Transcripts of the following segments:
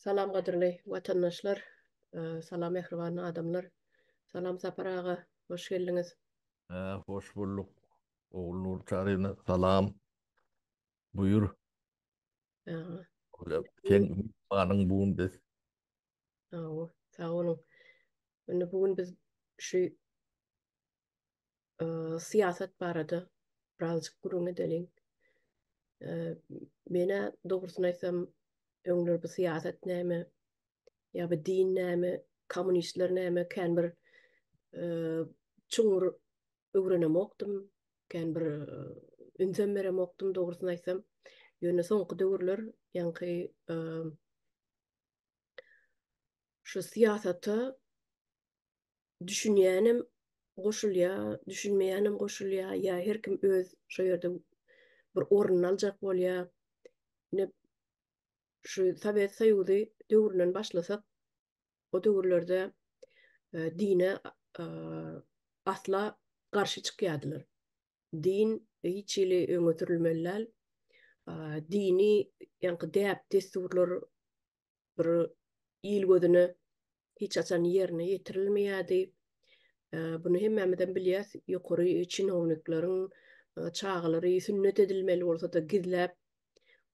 Salam gadyrly watandaşlar, salam mähriban adamlar. Salam Sapar aga, hoş geldiňiz. Hoş bulduk Ogulnur Çaryýewna, salam. Buýur. Sen myhmanyň bu gün biz. Hawa, sag boluň. Indi bu gün biz şu syýasat barada birazjyk gürrüň edeliň. Menä dogrusyny aýtsam, öňler bu syýasat näme, ýa bu din näme, kommunistler näme kän bir çuňňur öwrenemokdym, kän bir ünsem beremokdym dogrusyny aýtsam. Ýöne soňky döwürler ýaňky şu syýasata düşünýänem goşulýar, düşünmeýänem goşulýar, ýa her kim öz şo ýerde bir ornuny aljak bolýar. Ine, şu Sowet Soýuzy döwründen başlasak, o döwürlerde e, dine e, asla garşy çykýardylar. Din hiç hili öňe sürülmeli däl. Dini, ýaňky däp-dessurlar bir il gözüne hiç haçan ýerine ýetirilmeýärdi. Buny hemmämizem bilýäs, ýokary çinownikleriň çagalary sünnet edilmeli bolsa-da gizläp,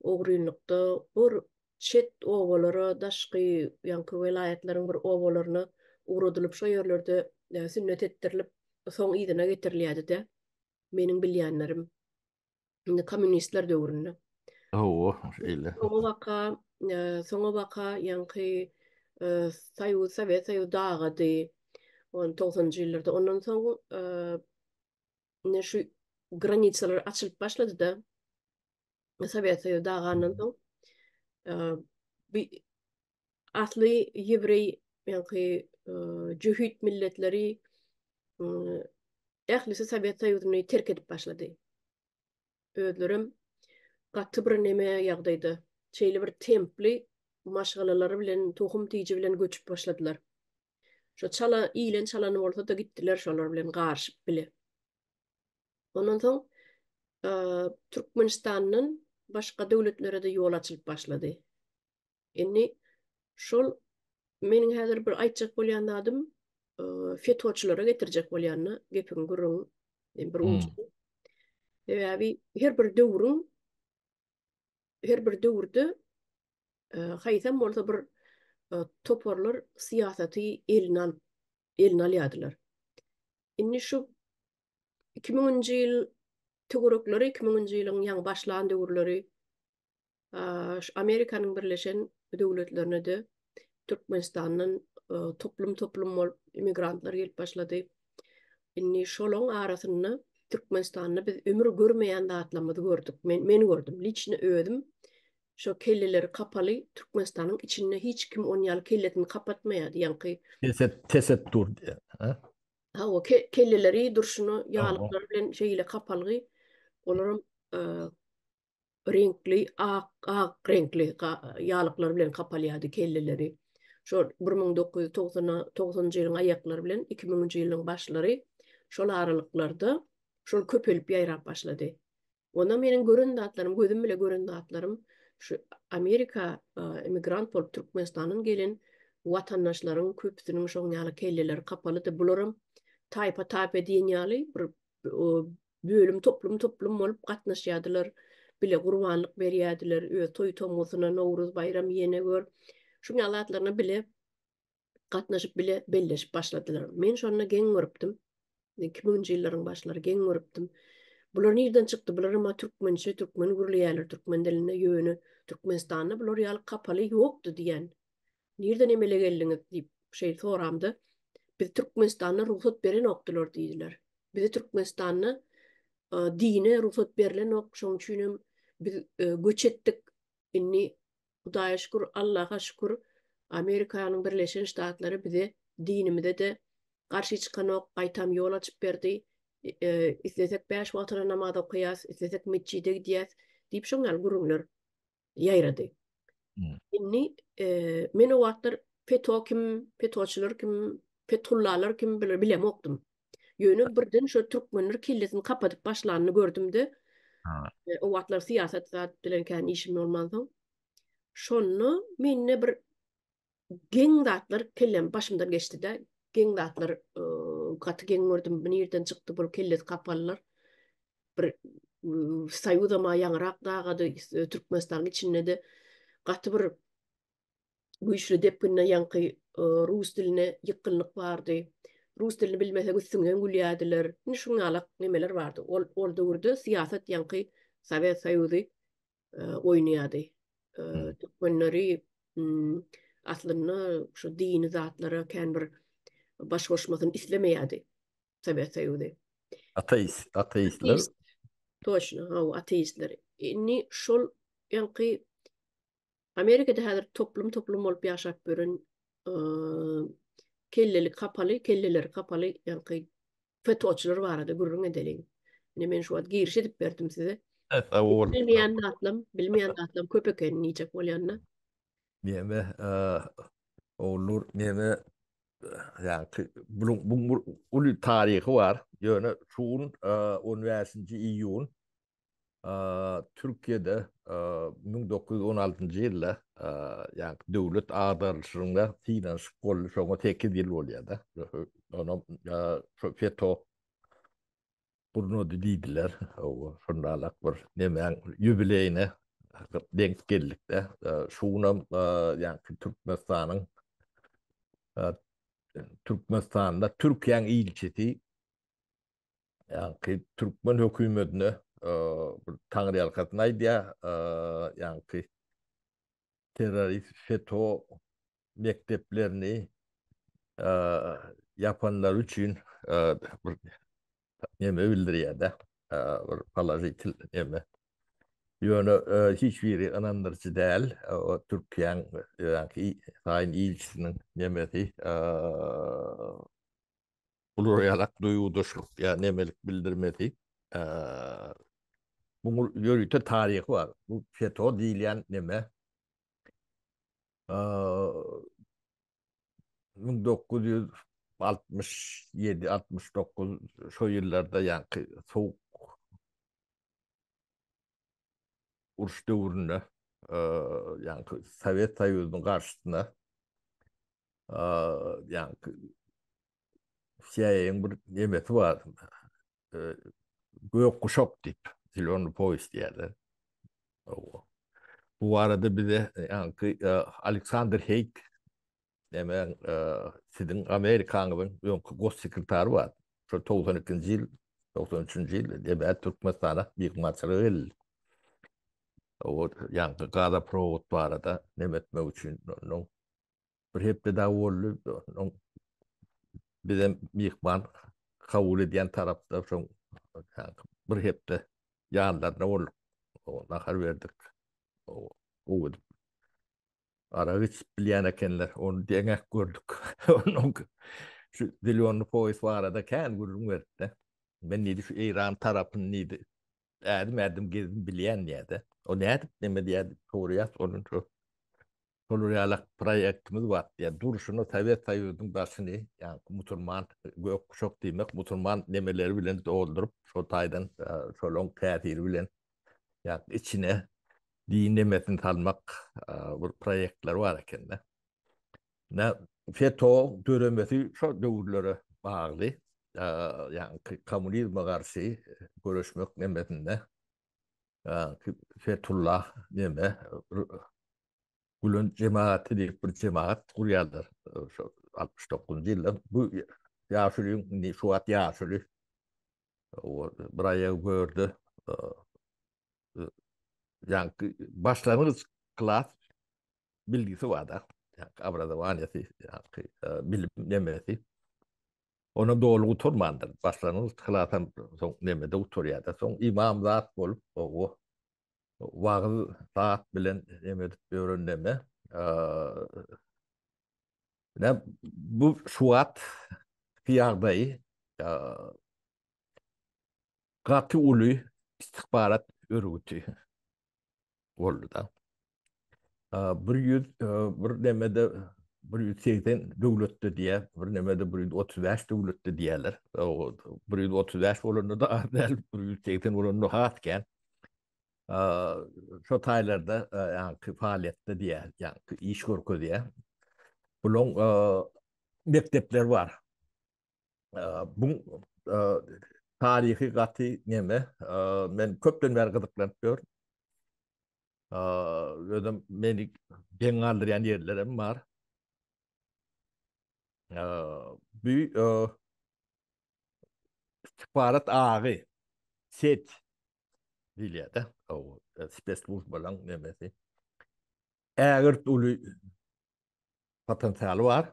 ogrynlykda bir çet obalara, daşky ýaňky welaýatlaryň bir obalaryna ugradylyp, şo ýerlerde sünnet etdirilip, soň yzyna getirilýärdi-de, meniň bilýänlerim. Indi kommunistler döwründe. Hawa, şeýle. Soňa baka, e, soňa baka ýaňky e, Soýuz, Sowet Soýuzy dagady. On 90-njy ýyllarda. Ondan soň e, indi şu granisalar açylyp başlady-da. Sowet Soýuzy dagandan soň e, bu asly ýewreý ýaňky e, jöhit milletleri e, ählisi Sowet Soýuzyny terk edip başlady. Özlerem gaty bir neme ýagdaýda, şeýle bir templi maşgalalary bilen, tohum-tiji bilen göçüp başladylar. Şo çala, iýlen-çalany bolsa-da gitdiler şolar bilen garyşyp bile. Ondan soň Türkmenistandan başga döwletlere-de ýol açylyp başlady. Indi şol meniň häzir bir aýtjak bolýan zadym FETÖ-çilere getirjek bolýan-da gepiň gürrüňiň bir ujy. Sebäbi her bir döwrüň her bir döwürde haýsam bolsa bir toparlar syýasaty eline alyp eline alýardylar. Indi şu 2000-nji ýyl töwerekleri, 2000-nji ýylyň ýaňy başlan döwürleri Şu Amerikanyň Birleşen Döwletlerine-de Türkmenistandan toplum-toplum bolup immigrantlar gelip başlady. Indi şolaň arasynda Türkmenistanda biz ömür görmeýän zatlarymyzy gördük. Men, men gördüm. Liçni özüm şo kelleleri kapaly Türkmenistanyň içinde hiç kim on ýaly kellesini kapatmaýardy. Ýaňky Teset, tesettur diýen, ha? Hawa, ke, kelleleri durşuna ýalyklary bilen şeýle kapalgy. Olaram reňkli ak ak reňkli ýalyklar bilen kapalýardy kelleleri. Şol 1990-njy ýylyň aýaklary bilen 2000-nji ýylyň başlary şol aralyklarda şol köpelip ýaýrap başlady. Onda meniň gören zatlarym, gözüm bile gören zatlarym şu Amerika emigrant bolup Türkmenistandan gelen watandaşlaryň köpüsiniň şoň ýaly kelleleri kapalydy. Bularam taýpa-taýpa diýen ýaly bir bölüm toplum-toplum bolup gatnaşýardylar, bile gurbanlyk berýärdiler, öz toý-tomgusyna, Nowruz baýram ýene gör, şuň ýaly zatlaryna bile gatnaşyp bile belleşip başladylar. Men şonda geň görüpdim. 2000-nji ýyllaryň başlary geň görüpdim. Bular nirden çykdy? Bular hem türkmençe, türkmen gürleýärler türkmen dilinde, ýöne Türkmenistanda bular ýaly kapaly ýokdy diýen. Nirden emele geldiňiz diýip şeý soramda, biz Türkmenistanda rugsat berenokdylar diýdiler. Bize Türkmenistanda dine rugsat berlenok, şonuň üçin hem biz göç etdik. Indi Hudaýa şükür, Allaha şükür, Amerikanyň Birleşen Ştatlary bize dinimize-de garşy çykanok, gaýtam ýol açyp berdi. Islesek bäş wagtyna namaz okaýas, islesek metjide gidýäs diýip şoň ýaly gürrüňler ýaýrady. Indi men o wagtlar FETÖ kim, FETÖ-çiler kim, Fethullalar kim bilemokdym. Ýöne birden şo türkmenler kellesini kapadyp başlanyny gördüm-de, o wagtlar syýasat zat bilen kän işim bolmansoň, şonda mende bir. Geň zatlar kellem başymdan geçdi-de. Geň zatlar gaty geň gördüm. Bu nirden çykdy bul kellesi kapalylar. Bir Soýuzam-a ýaňyrak dagady, Türkmenistanyň içinde-de gaty bir güýçli depginde ýaňky rus diline ýykgynlyk bardy. Rus dilini bilmeseň üstüňden gülýärdiler. Indi şuň ýalak nemeler bardy. Ol ol döwürde syýasat ýaňky Sowet Soýuzy oýnaýardy. Türkmenleri aslynda şu dini zatlara kän bir baş goşmasyny islemeýärdi Sowet Soýuzy. Ateist, ateistler. Toçno, hawa, ateistler. Indi şol ýaňky Amerikada häzir toplum-toplum bolup ýaşap ýören kelleli kapaly, kelleleri kapaly ýaňky FETÖ-çylar barada gürrüň edeliň. Ine men şu wagt giriş edip berdim size. Sag bol. Bilmeýän zatlam, bilmeýän zatlam köp eken diýjek bolýan-da. Neme, Ogulnur, neme, ýaňky bunuň bu uly taryhy bar. Ýöne şu gün 15-nji iýun Türkiýede 1916-njy ýylda ýagny döwlet agdarylyşygynda synanyşyk boldy, şoňa 8 ýyl bolýar-da. Onam şo FETÖ gurnady diýdiler. Hawa, şondalak bir nemäň ýubileýine deňk geldik-de. Şu günem ýagny Türkmenistanyň Türkmenistanda Türkiýäň ilçisi Ýaňky türkmen hökümetine bir taňryýalkasyn aýdýar, ýaňky terrorist FETÖ mekdeplerini ýapanlary üçin bir neme bildirýär-de, bir položitel neme. Ýöne hiç biri ynandyryjy däl. O Türkiýäň ýaňky saýyn ilçisiniň nemesi Bular ýalak duýgudaşlyk ýa nemelik bildirmesi. Muň ýörite taryhy bar. Bu FETÖ diýilýän neme? 1967, 69 şo ýyllarda ýaňky sowuk uruş döwründe ýaňky Sowet Soýuzynyň garşysyna ýaňky CIA-nyň bir nemesi bar. Gök guşak diýip, Zelenyý poýas diýýärler. Bu barada bize ýaňky Aleksandr Heýk näme siziň Amerikaňyzyň öňki gossekretary bar. Şol 92-nji ýyl, 93-nji ýyl näme Türkmenistana myhmançylyga geldi. O ýaňky gazaprowod barada neme etmek üçin onuň Bir hepde dagy boldy. Onuň bizem myhman kabul edýän tarapda şoň bir hepde ýanlarynda bolduk. Nahar berdik. Gowy edip. Arak içip bilýän ekenler. Ony deňäp gördük. Onuň şu zelýonny poýas barada kän gürrüň beripdi. Men diýdi şu Eýran tarapyny diýdi. Ädim-ädim gezdim bilýän diýýärdi. O nädip neme diýýärdi, soraýas ony şu Şolar ýalak proýektimiz bar diýýär. Durşuna Sowet Soýuzynyň daşyny, ýagny musulman gök guşak diýmek, musulman nemeleri bilen dolduryp, şol taýdan şolaň täsiri bilen ýagny içine din nemesini salmak bir proýektleri bar ekende. Ne FETÖ döremesi şo döwürlere bagly, ýagny kommunizme garşy göreşmek nemesinde Fetullah neme Gülen jemagaty diýip bir jemagat gurýarlar. Şo 69-njy ýylda bu ýaşulyň indi şu wagt ýaşuly o bir aýagy gördi. Ýaňky başlangyç klas bilgisi bar da. Ýaňky obrazowaniýasy, ýaňky bilim nemesi. Onam doly gutarmandyr. Başlangyç klasam soň nemede gutarýar-da. Soň imam zat bolup, o wagyz zat bilen neme edip ýören neme. Ne bu şu wagt ýagdaýy gaty uly istihbarat örgüti boldy-da. 100 bir nemede 180 döwletde diýýär, bir nemede 135 döwletde diýýärler. 135 bolanda da az däl, 180 bolanda has kän. Şo taýlarda ýaňky faaliýetde diýýär, ýaňky iş görkezýär. Bulaň mekdepleri bar. Bu taryhy gaty neme, men köpden bäri gyzyklanyp ýörün. Özem meni geň galdyrýan ýerlerem bar. Bu istihbarat agy, set diýilýär-de, spesslujbalaryň nemesi. Ägirt uly potensialy bar.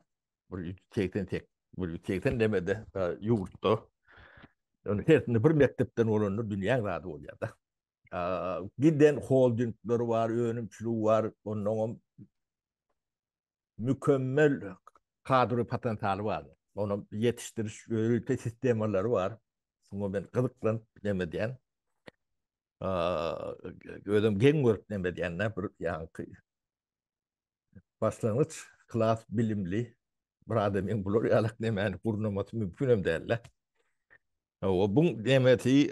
188, 180 demede ýurtda. Ýöne hersinde bir mekdepden bolanda dünýäň zady bolýar-da. Giden holdingleri bar, önümçiligi bar, onnoňam mükemmel kadroý potensialy bar. Onuň ýetişdiriş ýörite sistemalary bar. Şuňa men gyzyklanyp neme edýän. Özüm geň görüp neme edýän-de bir ýaňky başlangyç klas bilimli bir adamyň bular ýalak nemäni gurnamasy mümkin hem däl-de. O bu nemesi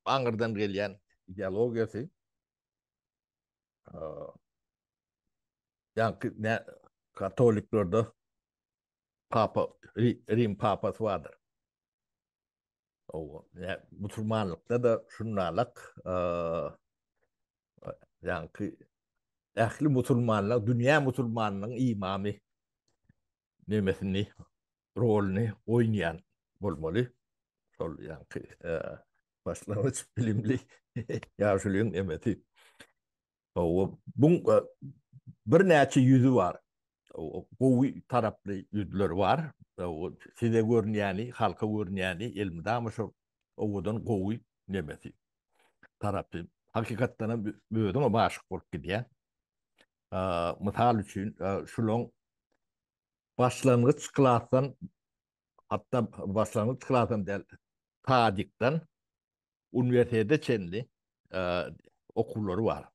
aňyrdan gelýän ideologiýasy. Ýaňky ne katoliklerde papa Rim papasy bardyr. O ne musulmanlykda da şunalak ýaňky ähli musulmanlar dünýä musulmanynyň imamy nemesini roluny oýnaýan bolmaly. Şol ýaňky başlangyç bilimli ýaşulyň nemesi. Hawa, buň birnäçe ýüzi bar. Gowy taraply ýüzleri bar. Size görünýäni, halka görünýäni elmydama şol owadan gowy nemesi tarapy. Hakykatdan hem özüňem aşyk bolup gidýäň. Mysal üçin, şulaň başlangyç klasdan, hatda başlangyç klasam däl, sadikden uniwersitete çenli okuwlary bar.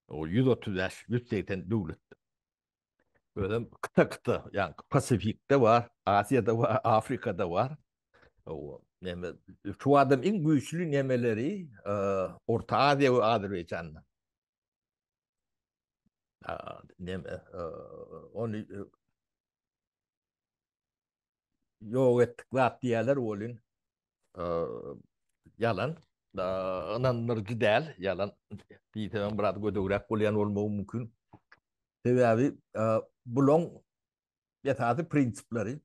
O 135, 180 döwletde. Özem kyta-kyta, ýagny Pasifikde bar, Aziýada bar, Afrikada bar. O neme, şu adam iň güýçli nemeleri Orta Aziýa we Azerbaýjanda. Neme, ony ýok etdik zat diýýärler welin ýalan ynandyryjy däl ýalan diýsemem biraz gödegräk bolýan bolmagy mümkin. Sebäbi bulaň esasy prinsipleri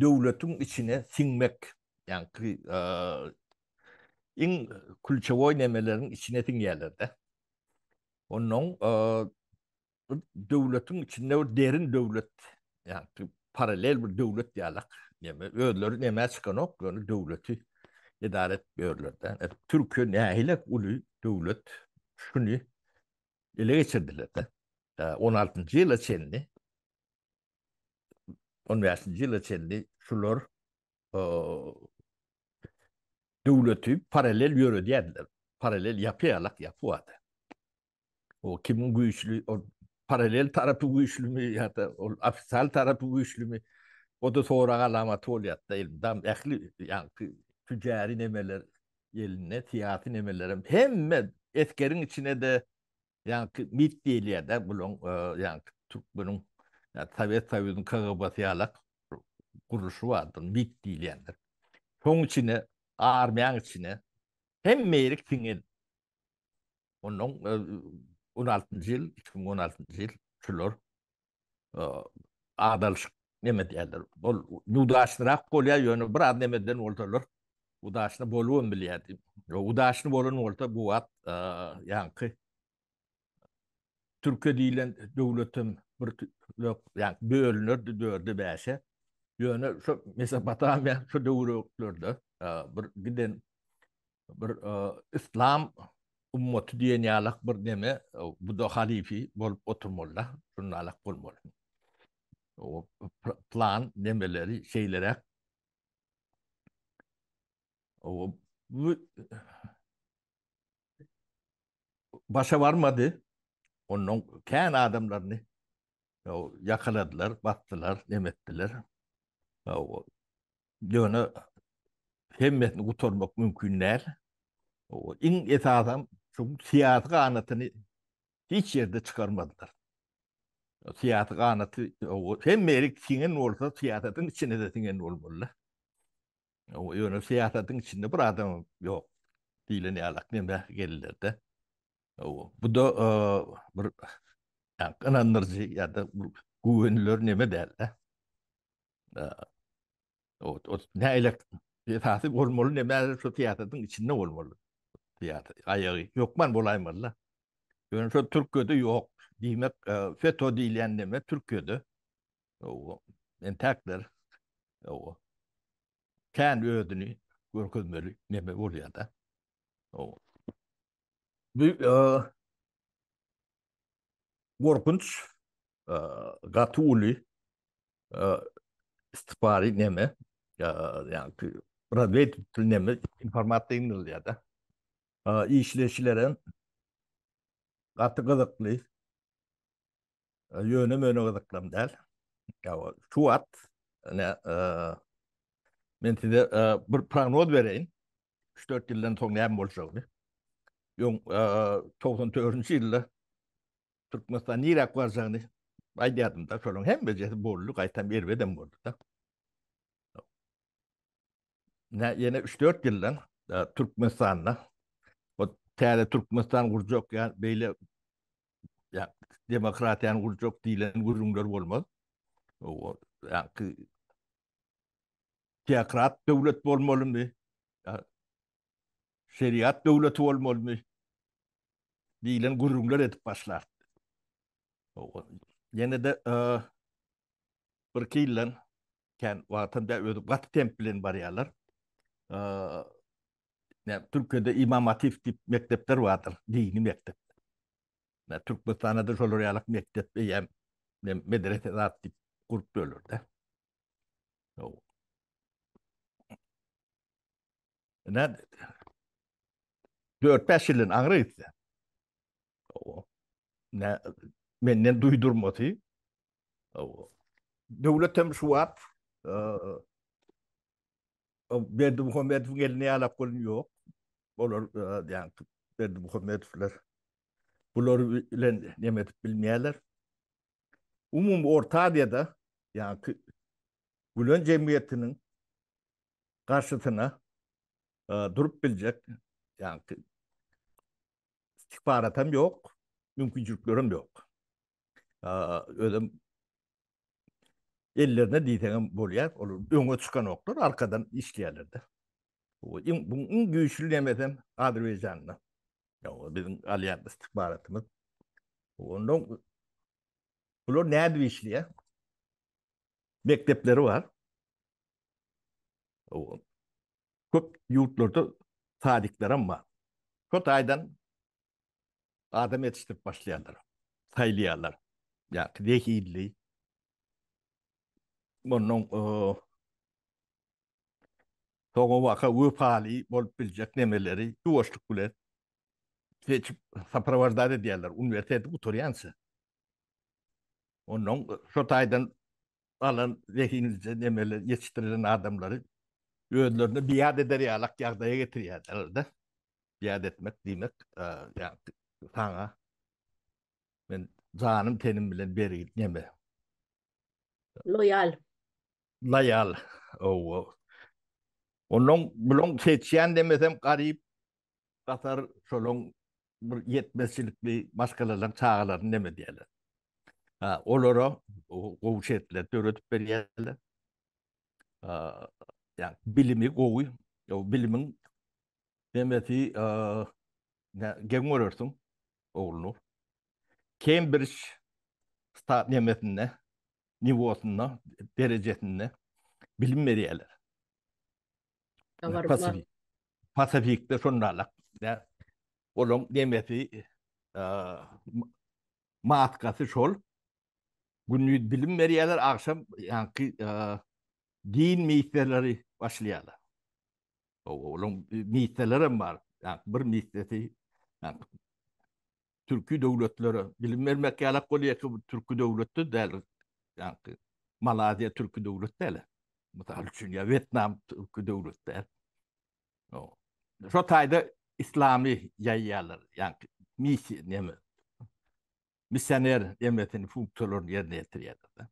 döwletiň içine siňmek, ýagny iň klýuçewoý nemeleriň içine siňýärler-de. Onnoň bir döwletiň içinde bir derin döwlet, ýagny parallel bir döwlet ýalak. Neme özleri nämä çykanok, ýöne döwleti edara edip ýörler-de. Türkiýe nähili uly döwlet şuny ele geçirdiler-de. 16-njy ýyla çenli 15-nji ýyla çenli şular döwleti parallel ýöredýärdiler. Parallel ýapy ýalak ýapy bardy. O kimiň güýçli, o paralel tarapy güýçlümi ýa-da ol ofisial tarapy güýçlümi? O-da sorag alamaty bolýar-da, elmydam ähli ýaňky tüjäri nemeler elinde, syýasy nemelerem hemme esgeriň içine-de ýaňky MIT diýilýär-de, bulaň ýaňky türkmeniň ýa Sowet Soýuzynyň KGB-sy ýalak gurluşy bardyr, MIT diýilýändir. Şoň içine, armiýaň içine hemme ýerik siňen. Ondan 16-njy ýyl, 2016-njy ýyl şular adalyşyk neme diýerler. Ol udaçnyrak bolýar, ýöne biraz nemeden bolsalar udaçny bolubam bilýärdi. Udaçny bolan bolsa bu wagt ýaňky Türkiýe diýlen döwletem bir ýaňky bölünerdi dörde bäşe. Ýöne şu Mesopotamiýa şu döwreklerde bir giden bir yslam ummaty diýen ýalak bir neme bu-da halyfy bolup oturmaly-da, şunalak bolmaly. O plan nemeleri şeýleräk. O bu başa barmady. Ondan kän adamlaryny ýakaladylar, basdylar, neme etdiler. Ýöne hemmesini gutarmak mümkin däl. Iň esasam şu syýasy ganatyny hiç ýerde çykarmadylar. Syýasy ganaty hemme ýerik siňen bolsa, syýasatyň içine-de siňen bolmaly. Ýöne syýasatyň içinde bir adam ýok diýlen ýalak neme gelilerde. Bu-da bir ynandyryjy ýa-da güweniler neme däl-de. O näle esasy bolmaly neme şu syýasatyň içinde bolmaly. Syýasat aýagy hökman bolaýmaly. Ýöne şo Türkiýede ýok. Diýmek, FETÖ diýilýän neme Türkiýede. O entäkler. O kän özüni görkezmeli neme bolýar-da. O bu gorkunç gaty uly istihbary neme ýa-da razwedka neme informasiýa ýygnalýar-da. Işleýşilerem gaty gyzykly. Ýöne-möne gyzyklam däl. Şu wagt men size bir prognoz bereýin. 3-4 ýyldan soň näme boljagyny. Öň 94-nji ýylda Türkmenistan niräk barjagyny aýdýardym-da, şolaryň hemmejesi boldy, gaýtam erbedem boldy-da. Nä ýene 3-4 ýyldan Türkmenistanda o täze Türkmenistan gurjak ýa beýle ýa demokratiýany gurjak diýlen gürrüňler bolmaz. O ýa teokrat döwlet bolmalymy? Ýa şeriat döwleti bolmalymy? diýlen gürrüňler edip başlar. Ýene-de bir-iki ýyldan kän wagtam däl özi gaty temp bilen barýarlar. Ne Türkiýede Imam Hatip diýip mekdepler bardyr, dini mekdep. Ne Türkmenistanda da şolar ýaly mekdep eýýäm ne medrese zat diýip gurup böler-de. Ne 4-5 ýyldan aňry gitse. Ne menden duýdurmasy. Döwlet hem şu wagt Berdimuhamedowyň eline ýalak golun ýok. Olar ýa Berdimuhamedowlar bular bilen neme edip bilmeýärler. Umumy Orta Aziýada ýa Gülen jemgyýetiniň garşysyna durup biljek ýa istihbaratam ýok, mümkinçiliklerem ýok. Özem ellerine diýseňem bolýar, olar öňe çykanoklar, arkadan işleýärler-de. Iň bu iň güýçli nemesem Azerbaýjanda. Ýa biziň alýan istihbaratymyz. Ondan bular nädip işleýär? Mekdepleri bar. Köp ýurtlarda sadiklerem bar. Şo taýdan adam ýetişdirip başlaýarlar. Saýlaýarlar. Ýa zehilli. Ondan soňa waka wepaly bolup biljek nemeleri ýuwaşlyk bilen seçip soprawajdat edýärler uniwersiteti gutarýança. Ondan şo taýdan alan zehinlije nemeler ýetişdirilen adamlary özlerine biat eder ýalak ýagdaýa getirýärler-de. Biat etmek diýmek, ýa saňa men janym tenim bilen bergi neme. Loýal. Loýal. Owa. Ondan bulaň seçýän demesem garyp gasar şolaň bir ýetmezçilikli maşgalalaryň çagalaryny neme diýerler. Ha, olara gowy şertler döredip berýärler. Ha, ýa bilimi gowy, o bilimiň demesi geň görersiň Ogulnur. Kembrij stat nemesinde, niwosynda, derejesinde bilim berýärler. Pasifik. Pasifikde şondalak. Olaň nemesi maskasy şol. Gündiz bilim berýärler, agşam ýaňky din missiýalary başlaýarlar. Olaň missiýalarem bar. Ýa bir missiýasy türki döwletlere bilim bermek ýalak bolýar ki, türki döwletde däl. Ýa Malaýziýa türki döwlet däl. Mysal üçin ýa Wýetnam türki döwlet däl. Şo taýda islamy ýaýýarlar. Ýa missiýa näme? Missioner emesini funksiýalaryny ýerine ýetirýärler.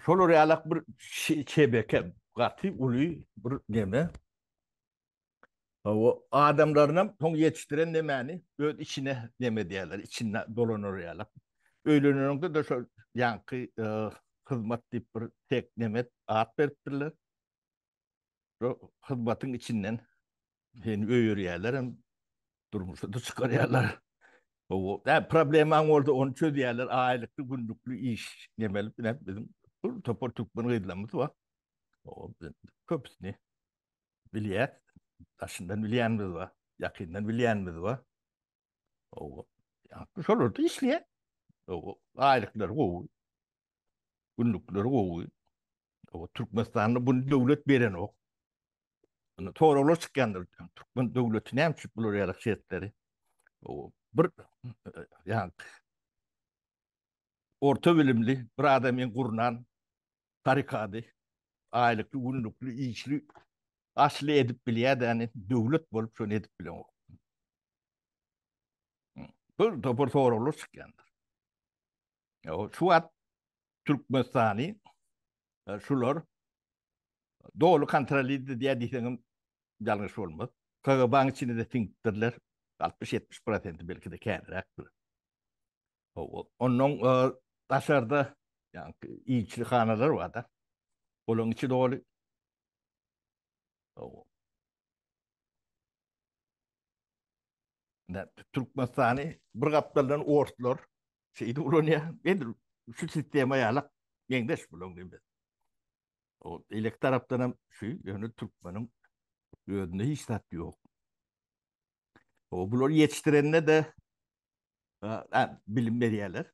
Şolar ýalak bir şebeke, gaty uly bir neme. O adamlarynam soň ýetişdiren nemäni öz içine neme edýärler, içinde dolanar ýalak. Öýleneniňde de şol ýaňky e, hyzmat diýip bir tek neme at beripdirler. Şo hyzmatyň içinden seni öýerýärler hem durmuşa da çykarýarlar. O da problemaň bolsa ony çözýärler. Aýlykly, günlükli iş nemeli bilen biziň bir topar türkmen gyzlarymyz bar. O köpüsini bilýär. Daşyndan bilýänimiz bar, ýakyndan bilýänimiz bar. O şolarda işleýär. O aýlyklary gowy. Günlükleri gowy. O Türkmenistanda bunu döwlet berenok. Indi soraglar çykýandyr. Türkmen döwleti näme üçin bular ýaly şertleri? O bir ýa orta bilimli bir adamyň gurnan tarikady aýlykly, günlükli, işli, aşly edip bilýär ýani döwlet bolup şony edip bilenok. Bir topar soraglar çykýandyr. Şu wagt Türkmenistany e, şular doly kontrol edýär diýseňem ýalňyş bolmaz. KGB-niň içinde de siňipdirler. 60-70 prosenti belki de känräkdir. Ondan e, daşarda ýa ilçihanalar bar da. Olaryň içi doly. Türkmenistany bir gapdaldan orslar şeýdip ulanýar. Edil şu sistema ýalak meňzeş bulaň diýmek. O elek tarapdan hem şu ýöne türkmeniň özünde hiç zat ýok. O bular ýetişdirende de ha, bilim berýärler.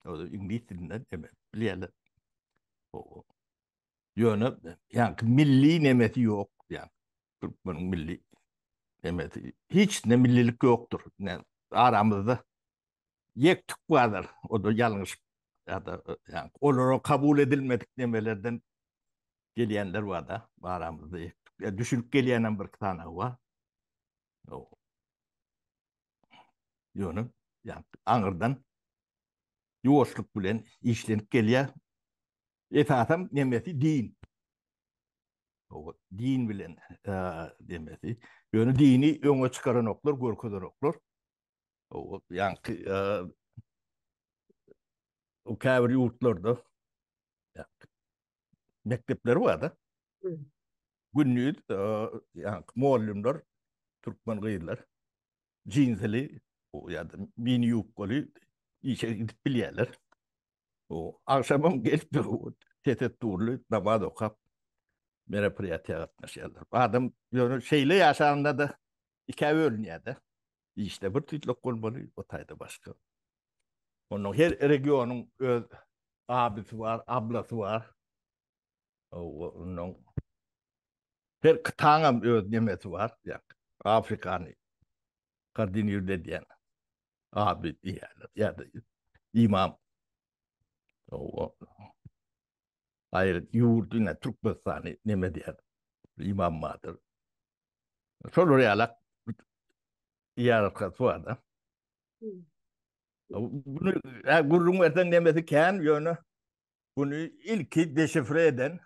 O da iňlis dilinden eme bilýärler. O ýöne ýa milli nemesi ýok ýa türkmeniň milli nemesi hiç ne millilik ýokdur. Ne aramyzda ýek tük bardyr. O da ýalňyş ýa-da ýa olara kabul edilmedik nemelerden gelýänler bar da aramyzda ýek tük. Ýa düşünip gelýän hem bir sany bar. Ýöne ýa aňyrdan ýuwaşlyk bilen işlenip gelýär. Esasam nemesi din. O din bilen demesi. Ýöne dini öňe çykaranoklar, görkezenoklar. O ýaňky o käbir ýurtlarda mekdepler bar-da. Gündiz ýaňky mugallymlar türkmen gyzlar jinsili ýa-da mini ýubkaly işe gidip bilýärler. O agşamam gelip tesetturly namaz okap meropriýatiýa gatnaşýarlar. Adam ýöne şeýle ýaşanda-da ikä bölünýär-de. Işde bir tüýtlük bolmaly, o taýda başga. Onuň her regionyň öz abysy bar, ablasy bar. Onuň her kytaňam öz nemesi bar. Ýa Afrikany koordinirde edýän abi diýýärler. Ýa-da imam. O aýry ýurdy ine Türkmenistany neme diýýär. Imam bardyr. Şolar ýalak ýaratkasy bar da. Bunu gürrüň berseň nemesi kän ýöne bunu ilki deşifre eden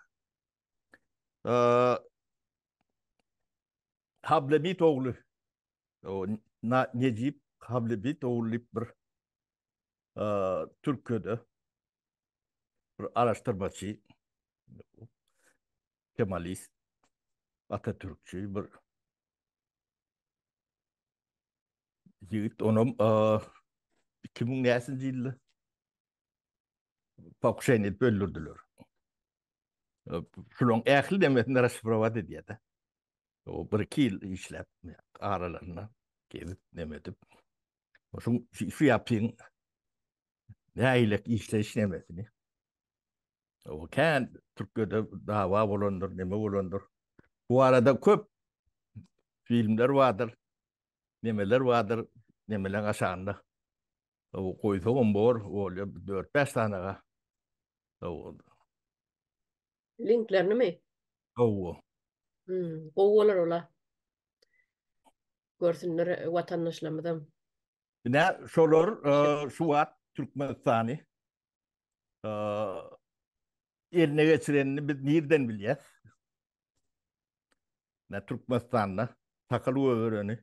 Hablemit ogly o Necip Hablemit ogly diýip bir Türkiýede bir araşdyrmaçy Kemalist, Atatürkçi bir ýigit onam 2000 näçinji ýylda pokuşeniýe edip öldürdiler. Şularyň ähli demesini raşifrowat edýär-de. O bir iki ýyl işläp aralarynda gezip neme edip. Şu şu ýapyň nähili işleýiş nemesini O kän Türkiýede dawa bolandyr, neme bolandyr. Bu arada köp filmler bardyr, nemeler bardyr, nemeleň aşagynda. O goýsagam bor, bolýar 4-5 sanaga. O Linklerini mi? Hawa. Hmm, gowy bolar ola. Görsünler watandaşlarymyzam. Ine şolar şu wagt Türkmenistany eline geçirenini biz nirden bilýäs? Ne Türkmenistanda sakal göbereni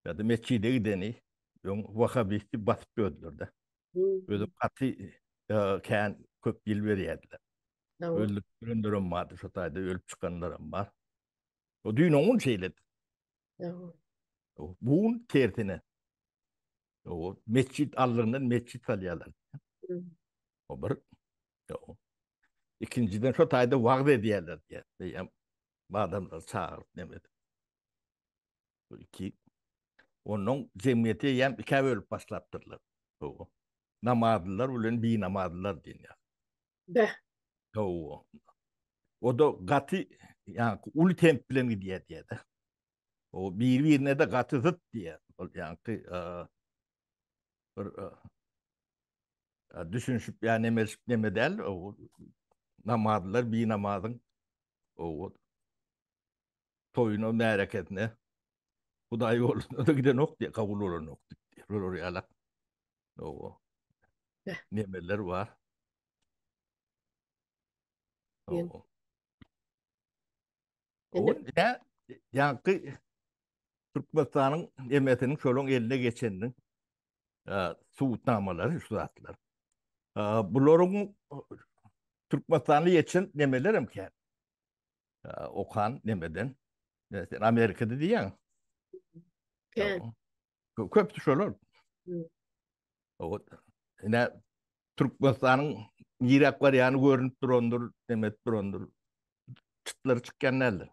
ýa-da metjide gideni öň wahabist diýip basyp ýördüler-de. Özüm gaty kän köp ýyl berýärdiler. Öldürip ýörenlerem bardy, şo taýda ölüp çykanlaram bar. O düýn oň gün şeýledi. Bu gün tersine. O metjit allygyndan metjit salýarlar. O bir. Ikinjiden şo taýda wagyz edýärler diýýär. Eýýäm adamlary çagyryp neme edip. Bu iki. Ondan jemgyýeti eýýäm ikä bölüp başlapdyrlar. Hawa. Namazlylar bilen binamazlylar diýilýär. Beh. Hawa. O-da gaty, ýaňky uly temp bilen gidýär diýýär-de. O bir-birine-de gaty zyt diýýär. Ol ýaňky bir düşünişip ýa nemelişip neme däl, o namazlylar binamazyň o toýuna, märekesine Hudaý ýoluna-da gidenok diýýär, kabul bolanok diýip. Olar ýalak. O nemeler bar. O. O ne? Ýaňky Türkmenistanyň emesiniň şolaň eline geçeniniň subutnamalary şu zatlar. Bularyň Türkmenistanda ýetişen nemeler hem kän. Okan nemeden. Sen Amerikada diýýäň. Kän. Köpdi şolar. O ine Türkmenistanyň niräk barýany görünip durandyr, demet durandyr. Çytlary çykýan däldir.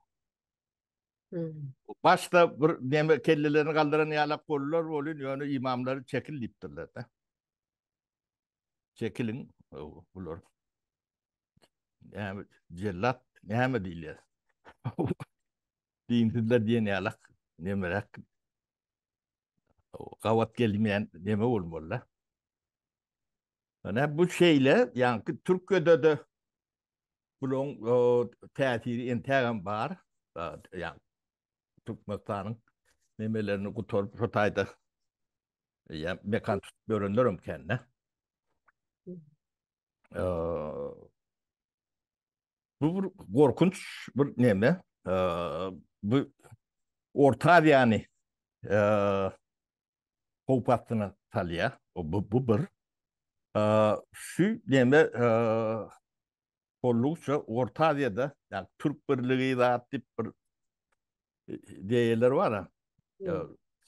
Başda bir neme kellelerini galdyran ýalak boldular bolyn, ýöne imamlary çekil diýipdirler-de. Çekiliň, bular. Näme, jellat, näme diýilýär? Dinsizler diýen ýalak, nemeräk gabat gelmeýän neme bolmaly-da. Ine bu şeýle, ýaňky Türkiýede-de bularyň täsiri entägem bar. Ýa Türkmenistanyň nemelerini gutaryp şo taýda ýa mekan tutup ýörenlerem kän-de. Bu bir gorkunç bir neme. Bu Orta Aziýany howp astyna salýar. Bu, bu bir. Şu neme boldugyça Orta Aziýada, ýa Türk birligi zat diýip bir ideýalar bar.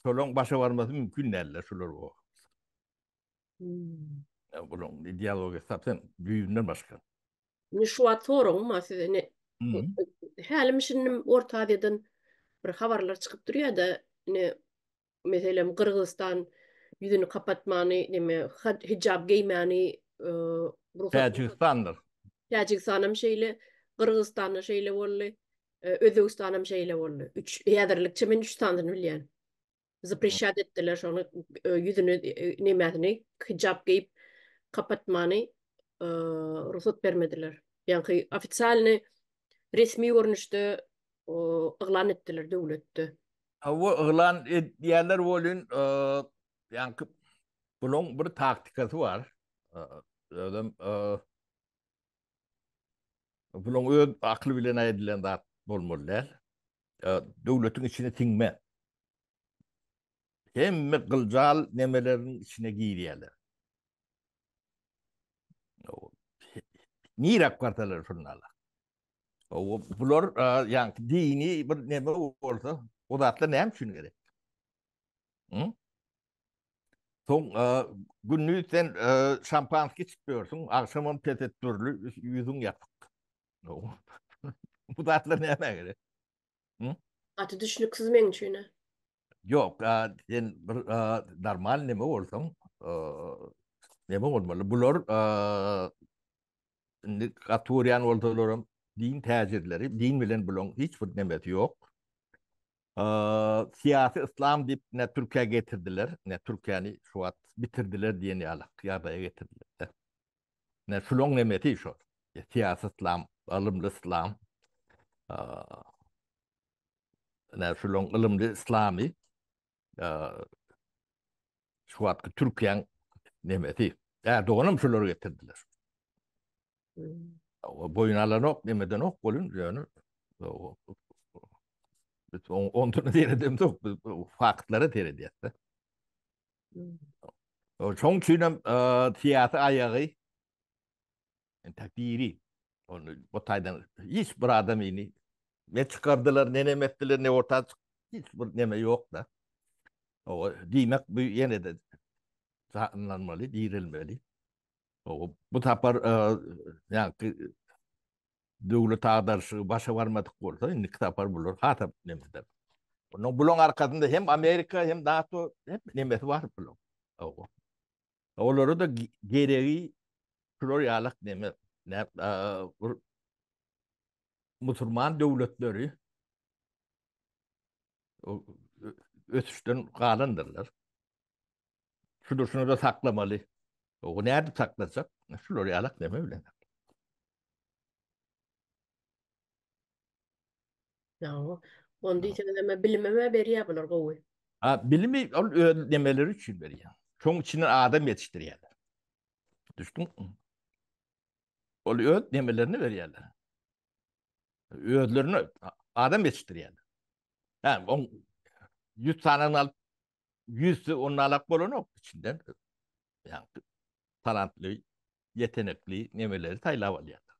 Şolaryň başa barmasy mümkin däldir şular o. Hmm. Bularyň ideologiýasy tapsaň düýbünden başga. Indi şu wagt soragym bar size. Ne hälim şindim Orta Aziýadan bir habarlar çykyp durýar-da, ne meselem Gyrgyzystan ýüzüni kapatmany, neme hijab geýmäni e, rugsat Täjigistandyr. Täjigistan hem şeýle, Gyrgyzystanda şeýle boldy, e, Özbegistan hem şeýle boldy. Üç häzirlikçe men üç sanyny bilýän. Zapreşat etdiler şony e, ýüzüni e, nemesini hijab geýip kapatmany e, rugsat bermediler. Ýagny ofitsialny resmi görnüşde yglan etdiler döwletde. Hawa yglan edýärler welin ýaňky bulaň bir taktikasy bar. Özem bulaň öz akly bilen aýdylan zat bolmaly däl. Döwletiň içine siňme. Hemme gyljal nemeleriň içine girýärler. Niräk barsalar şonda. Bular ýaňky dini bir neme bolsa, o zatlar näme üçin gerek? Hı? Soň gündiz sen şampanski içip ýörsüň, agşamam tesettürli ýüzüň ýapyk. Bu zatlar nämä gerek? Hı? Gaty düşnüksiz meň üçin. Ýok, sen bir normal neme bolsaň, neme bolmaly? Bular Indi gaty görýän bolsalaram din täjirleri, din bilen bulaň hiç bir nemesi ýok. Syýasy yslam diýip ne Türkiýä getirdiler, ne Türkiýäni şu wagt bitirdiler diýen ýaly ýagdaýa getirdiler. Ne şulaň nemesi şol. Syýasy yslam, ylymly yslam. Ne şulaň ylymly yslamy. Şu wagtky Türkiýäň nemesi. Erdoganam şular getirdiler. Hmm. Boýun alanok, nemedenok bolun, ýöne biz ondan seredemzok, biz faktlara seredýäs-de. Hmm. Şoň üçin hem syýasy aýagy entek diri. Ony bu taýdan hiç bir adam ini ne çykardylar, ne neme etdiler, ne orta hiç bir neme ýok-da. O diýmek bu ýene-de janlanmaly, dirilmeli. O bu sapar ýa-ki döwlet agdaryşygy başa barmadyk bolsa, indiki sapar bular hasap neme eder. Onuň bulaň arkasynda hem Amerika, hem NATO, hem nemesi bar bulaň. Olara da geregi şular ýalak neme, ne, bir musulman döwletleri ösüşden galandyrlar. Şu durşuna da saklamaly. O nädip saklajak? Şular ýalak neme bilen. Ýa, ony diýseňizem bilimem berýär bular gowy. Ha, bilimi ol öz nemeleri üçin berýär. Şoň içinden adam ýetişdirýärler. Düşdüň? Ol öz nemelerini berýärler. Özlerine adam ýetişdirýärler. Ha, on 100 sany alyp 100 onu alak bolanok içinden. Yani talantly, yetenekli nemeleri saýlap alýarlar.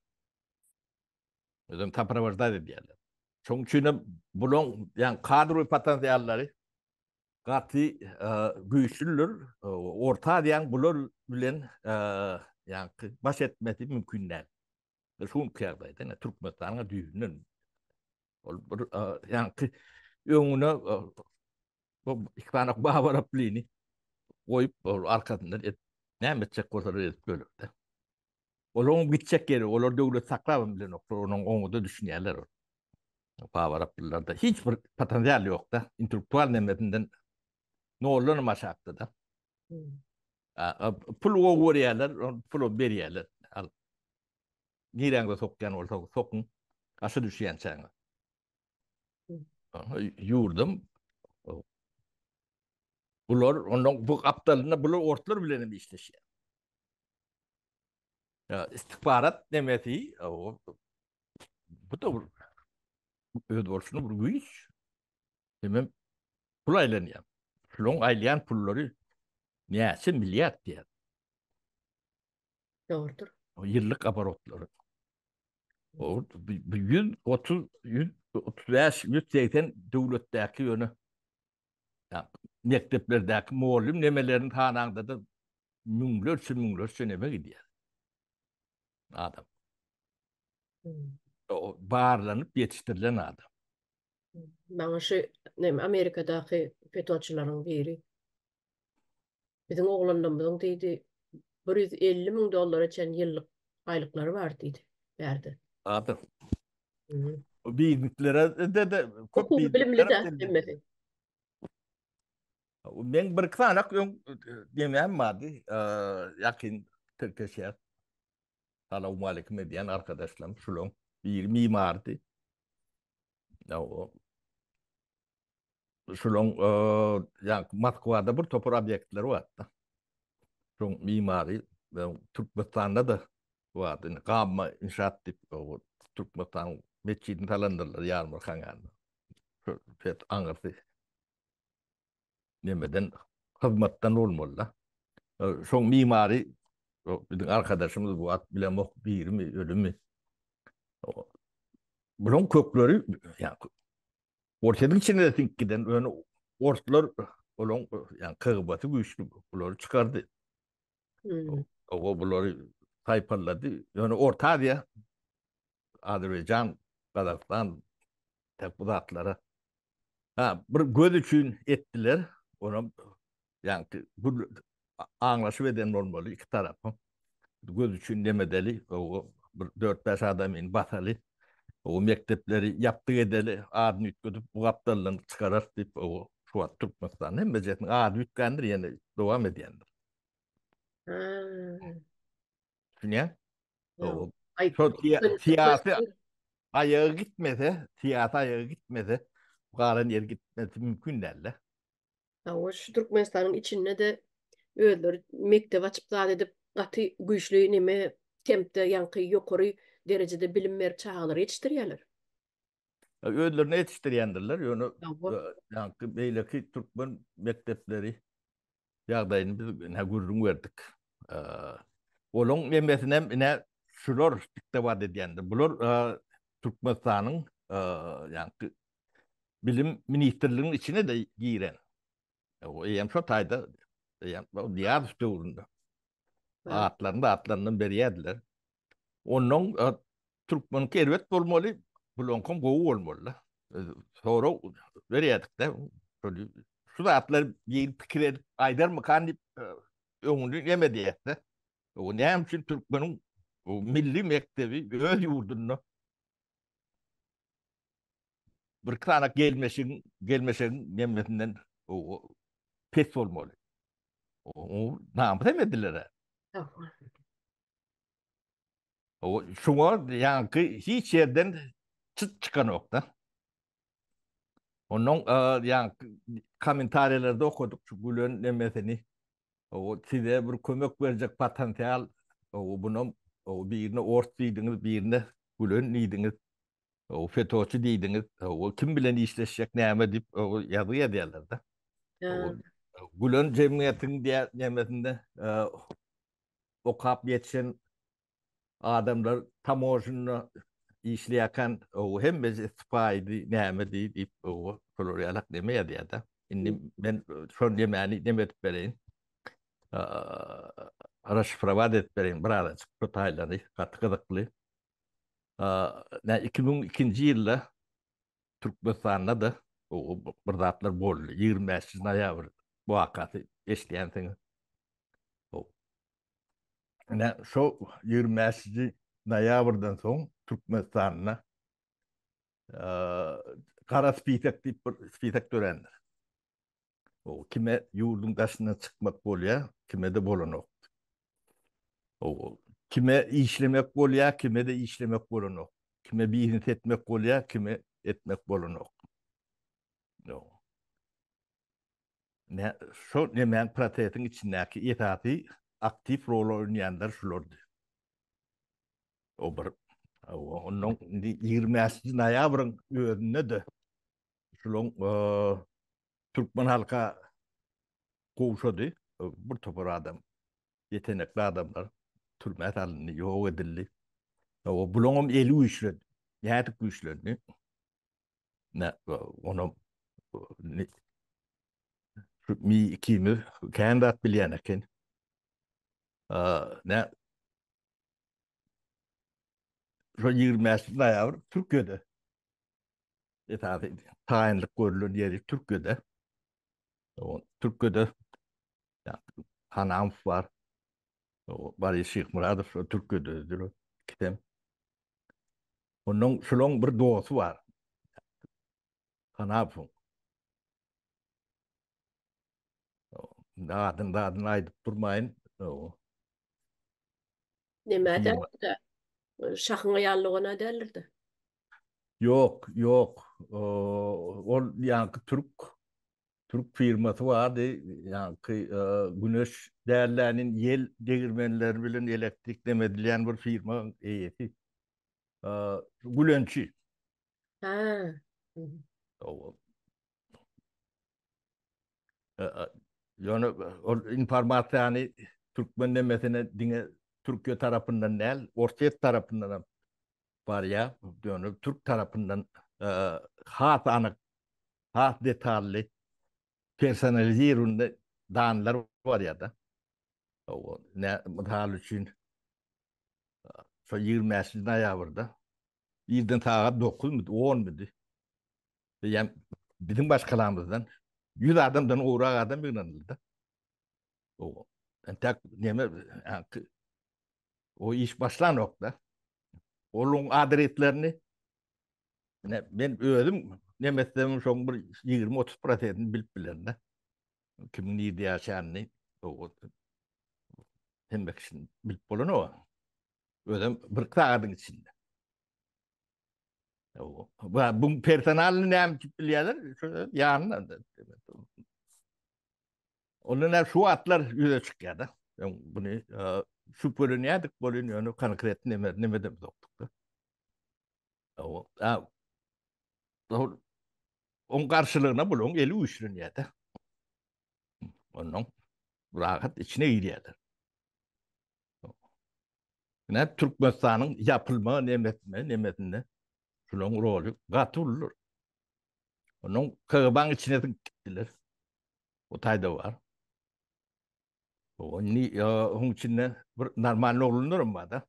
Özem soprawajdat edýärler. Şoň üçin hem bulaň ýa kadrowy potensiallary gaty güýçlüdir. Orta Aziýanyň bular bilen ýa baş etmesi mümkin däl. Şu günki ýagdaýda ine Türkmenistanyň düýbünden ol bir ýa öňüne bu iki sany babaraplyny goýup ol arkasyndan et näme etjek bolsalar edip böler-de. Olaryň gitjek ýeri, olar döwlet saklabam bilenoklar, onuň oňa-da düşünýärler. Babaraplylarda hiç bir potensial ýok-da, intellektual nemesinden noldanam aşakda-da. Hmm. Pul gowy görýärler, puly berýärler. Al. Niräňde sokýan bolsa sokuň, aşa düşýänçäňiz. Hmm. Ýurdum bular ondan bu gapdalynda bular ortlar bilen hem işleşýär. Ya istihbarat demesi o bu da bir özboluşly bir güýç. Hemem pul aýlanýar. Şularyň aýlaýan pullary näçe milliard diýär. Dogrudyr. O ýyllyk oborotlary. O bu 130, 135, 180 döwletdäki ýöne ya, mekdeplerdäki mugallym nemelerini sanaňda da müňlerçe müňlerçe neme gidýär. Adam. Hmm. O barlanyp ýetişdirilen adam. Maňa şu näme Amerikadaky FETÖ-çileriň biri biziň oglanlarymyzyň diýdi 150 müň dollara çenli ýyllyk aýlyklary bar diýdi bärde. Adam. Bizneslere de de köp bilimli de hemmesi. Men bir iki sanak öň demem bardy. Ýakyn tirkeşýär. Salowmaleýkim edýän arkadaşlarym şulaň biri mimardy. Şulaň ýa Moskwada bir topar obýektleri bardy. Şoň mimary Türkmenistanda da bardy. Indi Gamma inşaat diýip Türkmenistanyň metjidini salandyrlar ýarmarkaň ýanynda. Şu pet aňyrsy nemeden hyzmatdan bolmaly-da. Şoň mimary biziň arkadaşymyz bu at bilemok dirimi ölümi. Bulaň kökleri ýa Orsýetiň içinde de siňip giden ýöne orslar olaň ýa KGB-sy güýçli bulary çykardy. Hmm. O bulary saýpallady. Ýöne Orta Aziýa Azerbaýjan, Gazagystan tek bu zatlara ha bir göz üçin etdiler. Onam ýa bu aňlaşyp eden bolmaly iki tarapyň. Göz üçin nemedeli, o bir 4-5 adamyny basaly. O mekdepleri ýapdyk edeli, adyny üýtgedip bu gapdaldan çykararys diýip, o şu wagt Türkmenistanda hemmejesiniň ady üýtgändir, ýene dowam edýändir. Düşünýäň? Şol syýasy aýagy gitmese, syýasy aýagy gitmese, galan ýeri gitmesi mümkin däl-de. Hawa, şu Türkmenistanyň içinde-de. Özleri mekdep açyp zat edip gaty güýçli neme tempde ýaňky ýokary derejede bilim berip çagalary ýetişdirýärler. Özlerine ýetişdirýändirler, ýöne ýaňky beýleki türkmen mekdepleri ýagdaýyny biz ine gürrüň berdik. Olaň nemesinem ine şular diktabat edýändir. Bular Türkmenistanyň ýaňky bilim ministrliginiň içine-de giren. Eýýäm şo taýda eýýäm Nyýazow döwründe atlaryny atlaryndan berýärdiler. Ondan türkmeniňki erbet bolmaly, bulaňkam gowy bolmaly. Sorag berýärdik-de. Şu zatlar bir pikir edip aýdarmykan diýip öňüni neme diýýär-de. O näme üçin türkmeniň milli mekdebi öz ýurdunda bir sany gelmeşigiň gelmeşegiň nemesinden pes bolmaly. O namys hem ediler. O şuňa ýaňky hiç ýerden çyt çykanok-da. Ondan ýaňky kommentariýalarda okadyk şu gülen nemesini. O size bir kömek berjek potensial, o bunam o birine ors diýdiňiz, birine gülen diýdiňiz. O FETÖ-çi diýdiňiz. O kim bilen işleşjek näme diýip o ýazgy ýazýarlar-da. Gülen jemgyýetiň diýä nemesinde okap ýetişen adamlar tamožnda işleýärken o hemmesi sypaýydy nämedi diýip o şolar ýalak neme ýazýar-da. Indi men şol nemäni neme edip bereýin. Raşifrowat edip bereýin birazajyk şu taýlary gaty gyzykly. Nä 2002-nji ýylda Türkmenistanda-da bir zatlar boldy. 25 noýabr wakasy eşidýänsiňiz. Ine şo 25 noýabrdan soň Türkmenistanda gara spisek diýip bir spisek dörändir. O kime ýurduň daşyna çykmak bolýar, kime-de bolanok. O kime işlemek bolýar, kime-de işlemek bolanok. Kime biznes etmek bolýar, kime etmek bolanok. Ne şo nemäň protestiň içindäki esasy aktiw rol oýnaýanlar şulardy. O bir ondan indi 25 noýabryň özünde-de şulaň türkmen halka gowşady. Bir topar adam, yetenekli adamlar türmä salyndy, ýok edildi. O bulaňam eli güýçlendi. Nädip güýçlendi? Ne, onam şu mi ikimiz kän zat bilýän eken. Ne Şu 25 noýabr Türkiýede esasy taýynlyk görülen ýeri Türkiýede. O Türkiýede Hanamow bar. O Boris Şyhmyradow şo Türkiýededir. Ikisem. Ondan şulaň bir dosty bar. Hanamowyň. Adyny zadyny aýdyp durmaýyn. Näme däldir-de? Şahyň aýallygyna däldir-de? Ýok, ýok. Ol ýaňky türk türk firmasy bardy. Ýaňky güneş dällänin ýel degirmenleri bilen elektrik neme edilýän bir firma eýesi. Gülençi. Ha. Ýöne ol informasiýany türkmen nemesine diňe Türkiýe tarapyndan däl, Orsýet tarapyndan hem barýar. Ýöne türk tarapyndan has anyk, has detally personalizirowany danlar barýar-da. Ne, mysal üçin şo 25 noýabrda irden sagat 9-mydy, 10-mydy? Diýýän biziň maşgalamyzdan 100 adamdan gowrak adam ýygnanyldy. O entek neme o iş başlanokda. Olaryň adreslerini ne men özüm neme etsem şoň bir 20-30 prosentini bilip bilerin-de. Kimiň nirde ýaşanyny o hemme kişini bilip bolanok. Özem bir sagadyň içinde. Bu personalyny näme üçin bilýärler? Şu ýanynda. Onda näme şu wagtlar ýüze çykýar-da. Öň buny şübhelenýärdik bolýan ýöne konkret neme nemedem ýokduk-da. Oň garşylygyna bularyň eli güýçlenýär-de. Ondan rahat içine girýärler. Ine Türkmenistanyň ýapylma nemesinde, nemesinde şularyň roly gaty uludyr. Onuň KGB-niň içine siňip gitdiler. O taýda bar. O indi onuň içinde bir normal oglanlaram bar-da.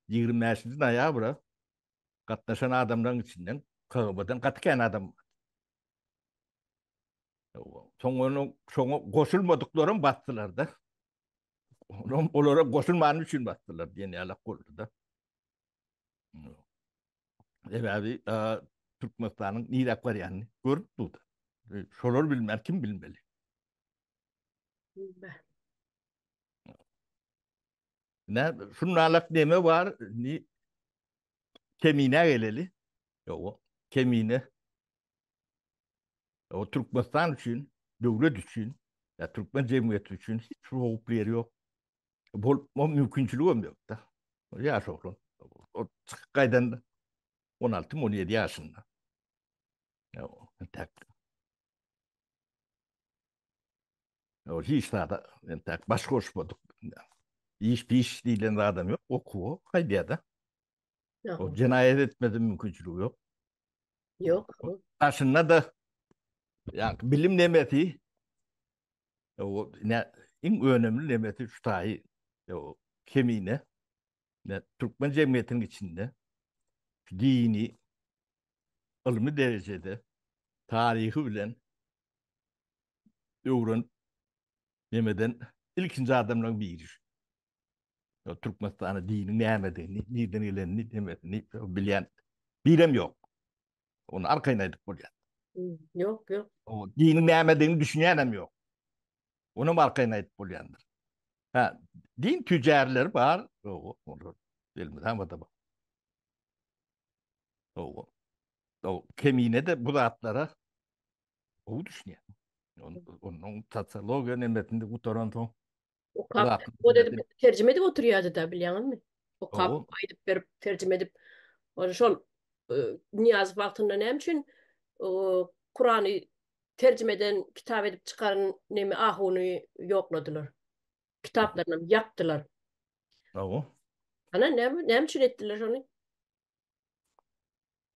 25-nji noýabra gatnaşan adamlaryň içinden KGB-den gaty kän adam bar. Soň onuň şoňa goşulmadyklaram basdylar-da. Onuň olara goşulmany üçin basdylar diýen ýalak boldy-da. Sebäbi Türkmenistanyň niräk barýanyny görüp durdy. Şolar bilmän kim bilmeli? Ne şunalak neme bar? Ni Kemine geleli. Ýok, kemine. O Türkmenistan üçin, döwlet üçin, ya türkmen jemgyýeti üçin hiç bir howply ýeri ýok. Bol, o mümkinçiligi hem ýok-da. Ýaş oglan. O çykyp gaýdanda 16-17 ýaşynda. Ya, entäk. O hiç zada entäk baş goşmadyk. Iş piş diýlen zadam ýok, okuwa gaýdýar-da. O jenaýat etmede mümkinçiligi ýok. Ýok. Daşynda da ýa bilim nemesi o ne iň önemli nemesi şu taýy o kemine ne türkmen jemgyýetiniň içinde dini ylmy derejede taryhy bilen öwrenip nemeden ilkinji adamlaryň biri. Türkmenistanda diniň nämedigini, nirden gelenini, nemesini bilýän birem ýok. Ony arkaýyn aýdyp bolýar. Ýok, ýok. O diniň nämedigini düşünýänem ýok. Onam arkaýyn aýdyp bolýandyr. Ha, din tüjärleri bar, ýok, olar elmydama da bar. Ýok. O kemine de bu zatlara gowy düşünýär. Onuň sosiologiýa nemesini gutaran soň Okap, o edip terjime edip oturýardy-da, bilýäňizmi? Okap, aýdyp berip, terjime edip. Ol şol e, Nyýazow wagtynda näme üçin Kurany terjime eden, kitap edip çykaran neme ahuny ýokladylar. Kitaplaryny hem ýakdylar. Hawa. Ana näme näme üçin etdiler şony?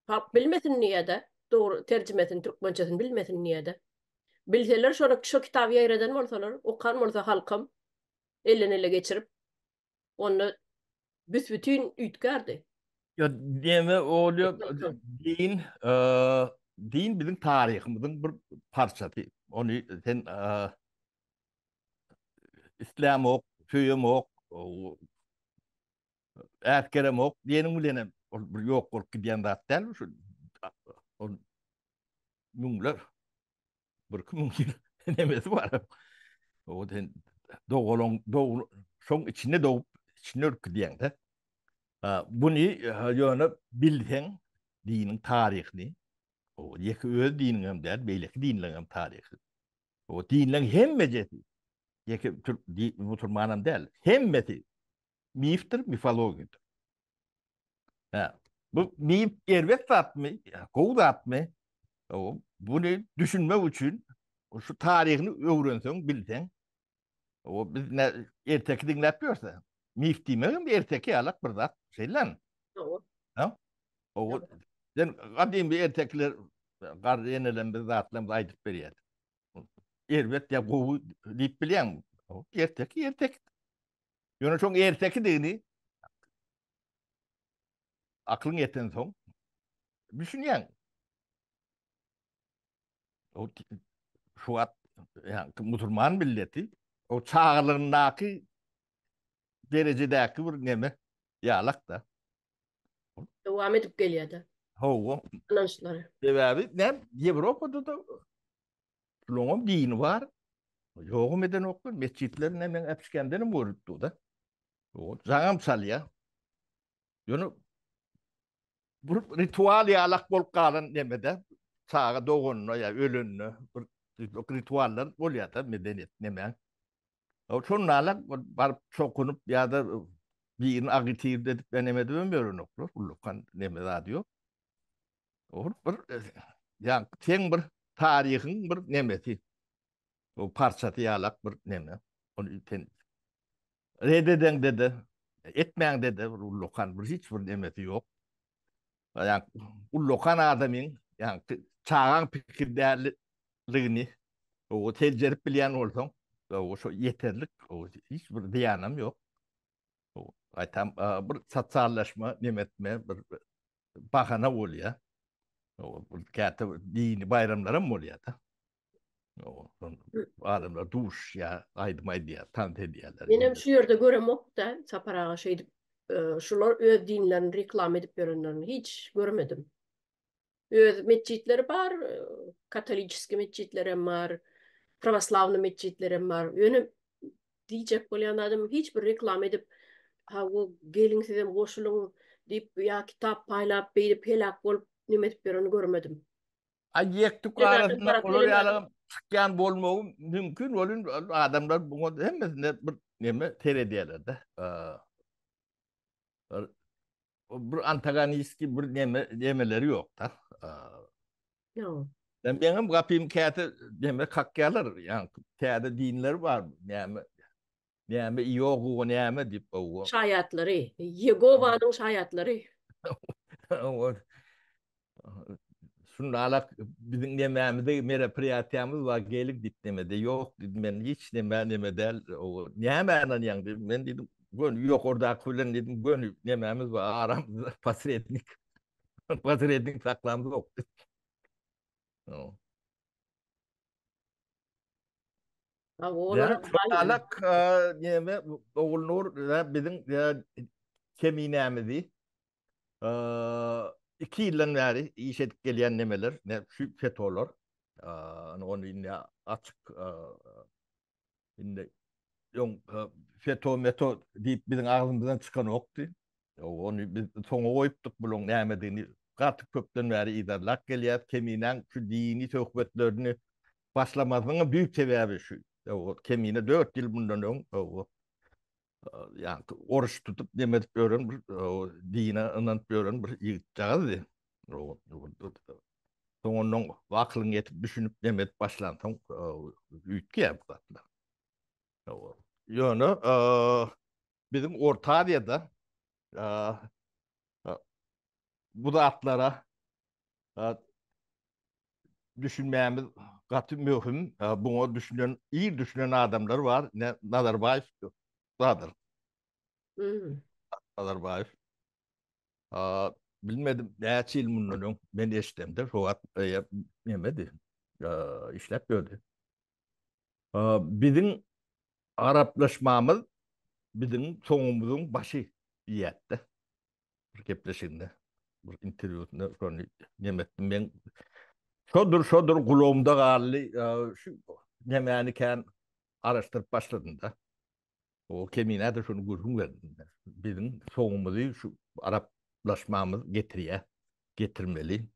Halk bilmesin diýä-de, dogry terjimesini, türkmençesini bilmesin diýä-de. Bilseler şony şo kitaby ýaýradan bolsalar, okan bolsa halkam elden-ele geçirip, onda büs-bütin üýtgärdi. Ýa diýme ol din, din biziň taryhymyzyň bir parçasy. Ony sen islämok, söýemok, äsgeremok diýeniň bilenem ol bir ýok bolup gidýän zat däl şu. Ol müňler bir iki müň ýyl nemesi bar. O sen dogalan dog şoň içinde dogup içinde ölüp gidýäň-de. Buny ýöne bilseň diniň taryhyny, o ýeke öz diniň hem däl, beýleki dinleriň hem taryhy. O dinleň hemmejesi ýeke türk musulmanam däl, hemmesi mifdir, mifologiýadyr. Hä, bu mif erbet zatmy, gowy zatmy? Buny düşünmek üçin şu taryhyny öwrenseň, bilseň, o biz ne erteki diňläp ýörse, mif diýmek hem erteki ýalak bir zat, şeýlemi? Dogry. Ha? O sen gadymy ertekiler garry enelerimiz zatlarymyz aýdyp berýär. Erbet ýa gowy diýip bilýäňmi? Erteki erteki. Ýöne şoň ertekidigini aklyň ýetensoň düşünýäň. O şu wagt ýa musulman milleti o çagalygyndaky derejedäki bir neme ýalak-da. Dowam edip gelýär-de. Hawa. Ynançlary. Sebäbi näme Ýewropada-da Şulaňam dini bar. Ýogam edenoklar, metjitlerinde men äpişgämdenem görülip dur-da. Jaňam çalýar. Ýöne bir ritual ýalak bolup galan nemede, çaga doganda ýa ölende bir rituallar bolýar-da medeniýet nemäň. Şonda baryp çokunyp ýa-da birini agitirdi edip neme edip hem ýörenoklar. Ullakan neme zady ýok. Ol bir ýa seň bir taryhyň bir nemesi. O parçasy ýalak bir neme. Ony sen red edeňde-de, etmäňde-de bir ullakan bir hiç bir nemesi ýok. Ýa ullakan adamyň, ýa çagaň pikir dälligini o seljerip bilýän bolsaň, o şo ýeterlik, o hiç bir zyýanam ýok. Gaýtam bir sosiallaşma, nemetme bir bahana bolýar. O käte dini baýramlaram bolýar-da. Adamlar duşýar, aýdym aýdýar, tans edýärler. Menem şu ýerde göremok-da, Sapar aga şeýdip, şular öz dinlerini reklama edip ýörenlerini hiç görmedim. Öz metjitleri bar, katoliçeskiý metjitlerem bar, prawoslawnyý metjitlerem bar. Ýöne diýjek bolýan zadym hiç bir reklama edip, hawa geliň sizem goşulyň diýip ýa kitap paýlap beýdip heläk bolup neme edip ýörenini görmedim. Aý ýektuk arasynda olar ýaly çykýan bolmagy mümkin welin adamlar buňa hemmesine bir neme seredýärler-de. Bir antagonistki bir neme nemeleri ýok-da. Ýok. Ben meňem gapym käte neme kakýarlar, ýa täze dinler bar, näme näme Iogowa näme diýip owa. Şaýatlary, Ýegowanyň şaýatlary. Şundalak biziň nemämizi meropriýatiýamyz bar geliň diýip nemede ýok diýdim men hiç neme neme däl owa nämä ynanýaň diýdim men diýdim göni ýokardaky bilen diýdim göni nemämiz bar aramyzda posrednik posrednik saklamzok diýdim. Alak neme Ogulnur biziň keminämizi 2 ýyldan bäri iş edip gelýän nemeler, ne şu FETÖ-ler. Ony indi açyk indi öň FETÖ METO diýip biziň agzymyzdan çykanokdy. Ony biz soňa goýupdyk bulaň nämedigini gaty köpden bäri yzarlap gelýäs. Keminäň şu dini söhbetlerini başlamasynyň düýp sebäbi şu. Kemine 4 ýyl mundan öň ýa oruç tutup neme edip ýören bir dine ynanyp ýören bir ýigitjagazdy. Soň ondan akylyň ýetip düşünip neme edip başlansoň üýtgeýär bu zatlar. Ýöne biziň Orta Aziýada bu zatlara düşünmämiz gaty möhüm. Buňa düşünen, ir düşünen adamlar bar. Ne Nazarbaýew bardyr. Nazarbaýew. Bilmedim näçe ýyl mundan öň men eşidemde şo wagt nemedi işläp ýördi. Biziň araplaşmamyz biziň soňumyzyň başy diýýärdi. Bir gepleşiginde, bir interwýusynda şony neme etdim. Men şodur, şodur gulagymda galdy. Şu nemäni kän araşdyryp başladym-da. O Keminä-de şony gürrüň berdim. Biziň soňumyzy şu araplaşmamyz getirýär, getirmeli.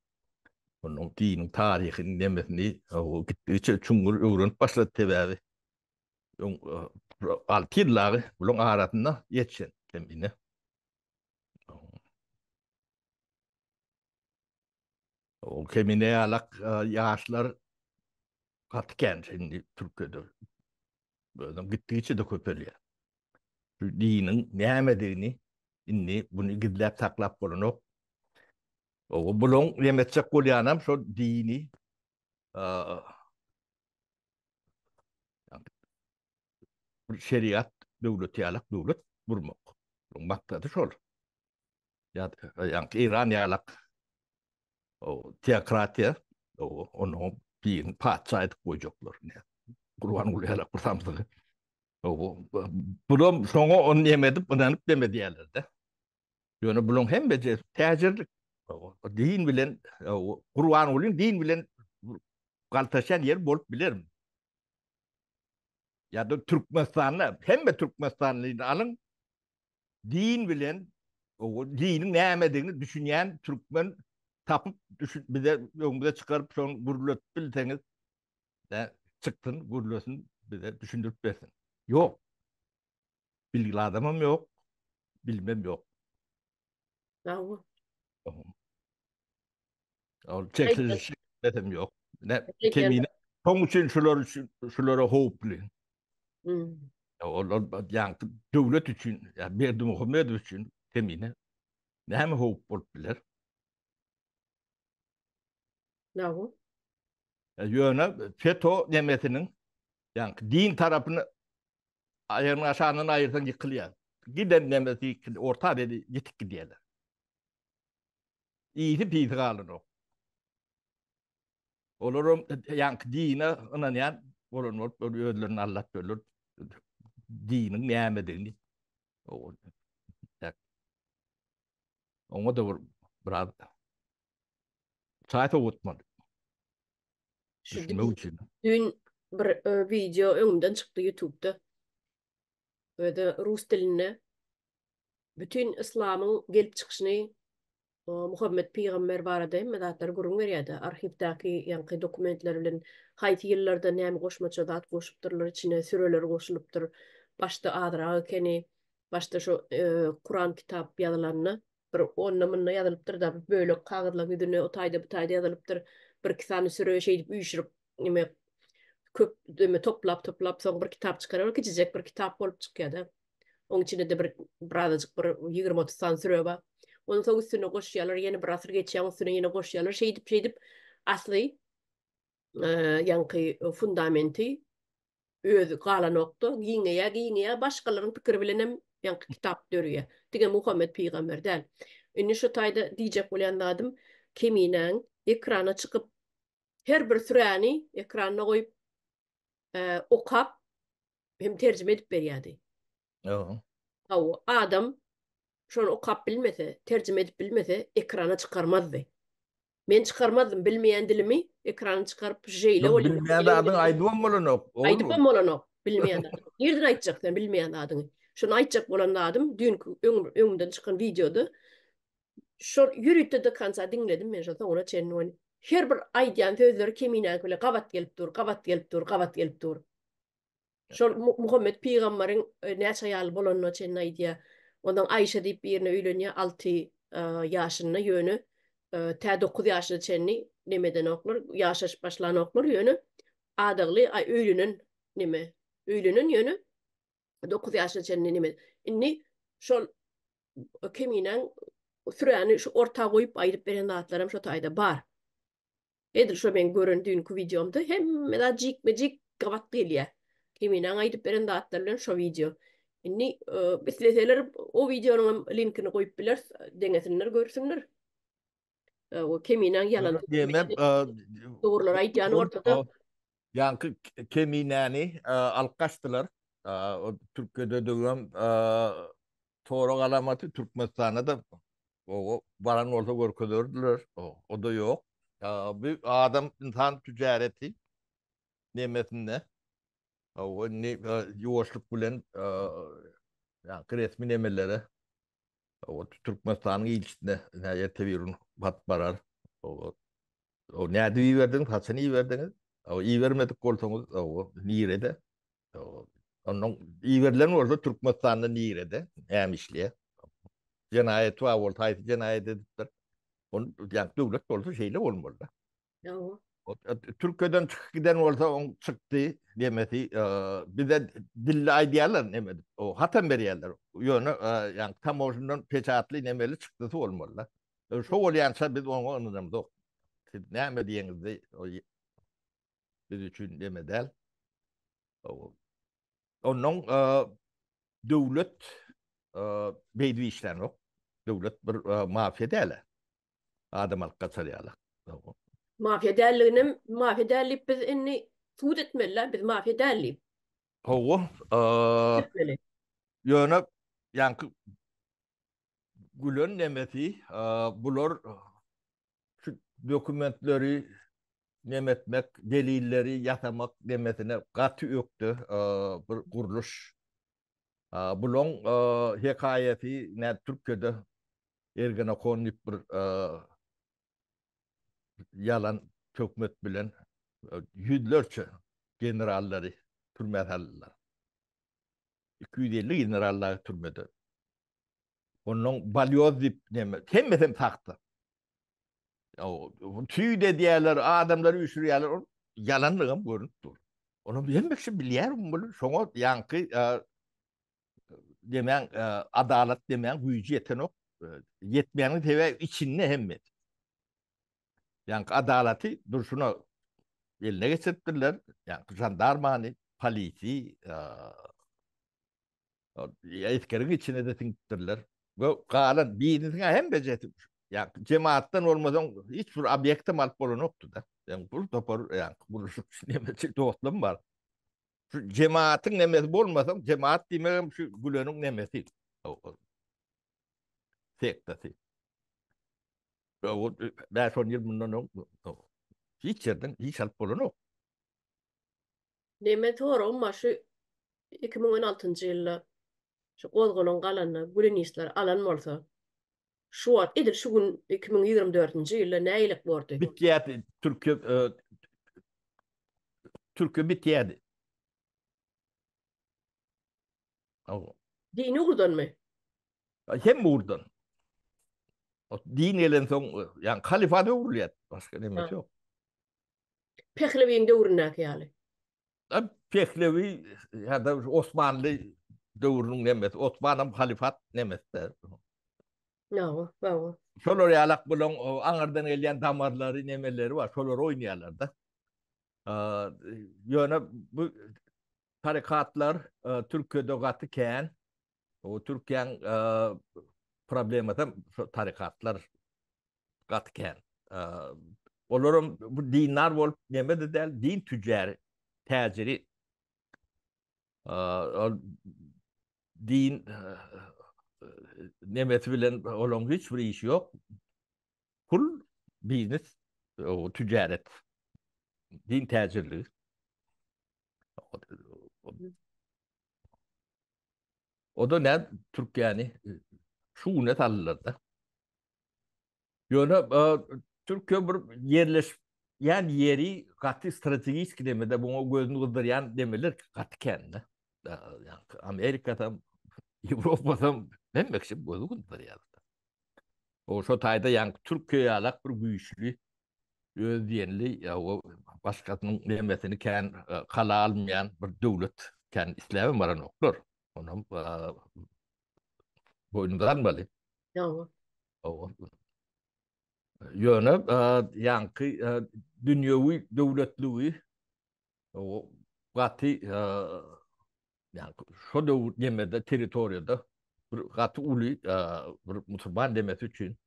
Onuň diniň taryhyny nemesini gitdigiçe çuňňur öwrenip başlady sebäbi öň 6 ýyl dagy bulaň arasynda ýetişen Kemine. O Kemine ýalak ýaşlar gaty kän şimdi Türkiýede. Özem gitdigiçe-de köpelýär. Şu diniň nämedigini indi buny gizläp saklap bolanok. O bulaň neme etjek bolýanam şol dini bir şeriat döwleti ýalak döwlet gurmak. Bunuň maksady şol. Ýa ýa Eýran ýalak o teokratiýa o onuň birini patyşa edip goýjaklar. Gurbanguly ýalak bir samsygy. O bulam şoňa ony neme edip ynanyp neme diýerler-de. Ýöne bulaň hemmesi täjirlik. Din bilen Gurbangulyň din bilen galtaşýan ýeri bolup bilermi? Ýa-da Türkmenistanda hemme türkmenistanlyny alyň din bilen diniň nämedigini düşünýän türkmen tapyp bize öňümize çykaryp şony gürletip bilseňiz çyksyn gürlesin bize düşündirip bersin. Ýok. Bilgili adamam ýok, bilimem ýok. Hawa. Ol çekilişem ýok. Ne kemine şoň üçin şular üçin şulara howply. Hmm. Ol ol ýaňky döwlet üçin, ýa Berdimuhamedow üçin kemine näme howp bolup biler? Hawa. Ýöne FETÖ nemesiniň ýaňky din tarapyny aýagynyň aşagyndan aýyrsaň ýykylýar. Giden nemesi orta dedi ýitip gidýärler. Ýiti pisi galanok. Olaram ýaňky dine ynanýan bolan bolup özlerini aldap ýörler. Diniň nämedigini. Oňa da bir biraz çaý sowutmaly. Düşünmek üçin. Düýn bir e, wideo öňümden çykdy YouTube'da. Öde rus dilinde Bütin yslamyň gelip çykyşyny Muhammet pygamber barada hemme zatlary gürrüň berýärdi. Arhiwdäki ýaňky dokumentler bilen haýsy ýyllarda näme goşmaça zat goşupdyrlar içine, süreler goşulypdyr. Başda azrak ekeni. Başda şu Kuran kitap ýazylanda bir onda-munda ýazylypdyr-da, bir bölek kagyzlaryň ýüzüne o taýda bu taýda ýazylypdyr. Bir-iki sany süre şeýdip üýşürip neme köp neme toplap-toplap soň bir kitap çykarýar. Kiçijek bir kitap bolup çykýar-da. Oň içinde-de bir birazajyk bir 20-30 sany süre bar. Ondan soň üstüne goşýarlar, ýene bir asyr geçýär, üstüne ýene goşýarlar. Şeýdip, şeýdip asly ýaňky fundamenti özi galanokda, giňeýär, giňeýär, başgalaryň pikiri bilen hem ýaňky kitap dörýär. Diňe Muhammet pygamber däl. Indi şu taýda diýjek bolýan zadym, Keminäň ekrana çykyp her bir süräni ekranda goýup okap hem terjime edip berýärdi. Ýa. Hawa, adam şony okap bilmese, terjime edip bilmese, ekrana çykarmazdy. Men çykarmazdym, bilmeýän dilimi ekrana çykaryp şeýle bolýar. Bilmeýän zadyňy aýdybam bolanok. Aýdybam bolanok, bilmeýän zadyňy. Nirden aýtjak sen bilmeýän zadyňy? Şony aýtjak bolan zadym düýnki öňümden çykan wideoda şol ýörite do konca diňledim men şo soňuna çenli ony. Her bir aýdýan sözleri Keminäňki bilen gabat gelip dur, gabat gelip dur, gabat gelip dur. Şol Muhammet pygamberiň e, näçe aýaly bolanyna çenli aýdýar. Ondan Aýşa diýip birine öýlenýär 6 e, ýaşynda ýöne e, tä 9 ýaşyna çenli neme edenoklar, ýaşaşyp başlanoklar ýöne adagly öýlenen neme öýlenen ýöne 9 ýaşyna çenli neme. Indi şol Keminäň süräni şu orta goýup aýdyp beren zatlaram şo taýda bar. Edil şo meň gören düýnki wideomda hemme zat jikme-jik gabat gelýär. Keminäň aýdyp beren zatlary bilen şo wideo. Indi e, isleseler o wideonyň hem linkini goýup bileris, deňesinler, görsünler. E, o Keminäň ýalan Diýmem, e, dogrular aýdýan ortada. Ýaňky Keminäni alyp gaçdylar. O Türkiýede döwem sorag alamaty Türkmenistanda-da o baran bolsa görkezerdiler. O-da ýok. Bu adam insan tücareti nemesinde o indi ýuwaşlyk bilen ýaňky resmi nemelere o Türkmenistanyň ilçisine erte bir gün hat barar. O O nädip iberdiňiz, haçan iberdiňiz? O ibermedik bolsaňyz, o nirede? O ondan iberilen bolsa Türkmenistanda nirede? Näme işleýär? Jenaýat bar bolsa haýsy jenaýat edipdir? Ony ýa döwlet bolsa şeýle bolmaly. Ýa. Türkiýeden çykyp giden bolsa oň çykdy demesi bize dilli aýdýarlar neme edip. O hatam berýärler. Ýöne ýa tamožundan peçatly nemeli çykdysy bolmaly. Şo bolýança biz oňa ynanamzok. Siz näme diýeňizde o biz üçin neme däl. Ondan döwlet beýdip işlänok. Döwlet bir mafiýa däl. Adam alyp gaçar ýaly. Mafiýa dälliginem, mafiýa däl diýip biz indi subut etmeli-dä, biz mafiýa däl diýip. Hawa. Ýöne ýaňky gülen nemesi bular şu dokumentleri neme etmek, delilleri ýasamak nemesine gaty ökde bir gurluş. Bulaň hekaýasy nä Türkiýede Ergenekon diýip bir ýalan töhmet bilen ýüzlerçe generallary türmä saldylar. 250 general dagy türmede. Ondan balýoz diýip näme, hemmesem sahta. Tüýt edýärler, adamlary üýşürýärler, ol ýalanlygam görnüp dur. Ony hemme kişi bilýär muny. Şoňa ýaňky demäň adalat demäň güýji ýetenok. Ýetmeýäniň sebäbi içinde hemmesi. Ýaňky adalaty durşuna eline geçiripdirler. Ýaňky žandarmany, polisi, esgeriň içine-de siňipdirler. We galan biznesiň hemmejesi ýaňky jemaatdan bolmasaň hiç bir obýektem alyp bolanokdy-da. Ýaňky bir topar ýaňky gurluşykçy nemeçi dostlarym bar. Şu jemaatyň nemesi bolmasaň, jemaat diýmegem şu Güleniň nemesi. Sektasy. 5-10 ýyl mundan öň hiç ýerden hiç alyp bolanok. Neme soragym bar şu 2016-njy ýylda şu gozgalaň galanda gülenistler alan bolsa şu wagt edil şu gün 2024-nji ýylda nägilek bordy? Bitýärdi Türkiýe Türkiýe bitýärdi. Dini ugurdanmy? Hemme ugurdan. Din gelensoň, ýagny halyfat öwrülýär. Başga nemesi ýok. Pehlewiň döwründäki ýaly. Pehlewi ýa-da Osmanly döwrüniň nemesi, Osmanam halyfat nemesi-de. Hawa, hawa. Şolar ýalak bulaň aňyrdan gelýän damarlary, nemeleri bar, şolar oýnaýarlar-da. Ýöne bu tarikatlar Türkiýede gaty kän. O Türkiýäň problemasam şu tarikatlar gaty kän. Olaram bu dindar bolup neme-de däl, din tüjjary, täjiri. Ol din nemesi bilen olaň hiç bir işi ýok. Pul, biznes, tüjaret. Din täjirligi. O da ne Türkiýäni şu güne saldylar-da. Ýöne Türkiýe bir ýerleşýän ýeri gaty strategik demede buňa gözüni gyzdyrýan demeler gaty kän-de. Amerikasam, Ýewropasam hemme kişi gözü gyzdyrýar. O şo taýda ýaňky Türkiýe ýalak bir güýçli öz diýenli ýa o başgasynyň nemesini kän kala almaýan bir döwlet kän isläbem baranoklar. Onam boýnuna almaly. Ýa. Ýöne ýaňky dünýewi döwletligi gaty ýaňky şo döwür nemede territoriýada bir gaty uly bir musulman demesi üçin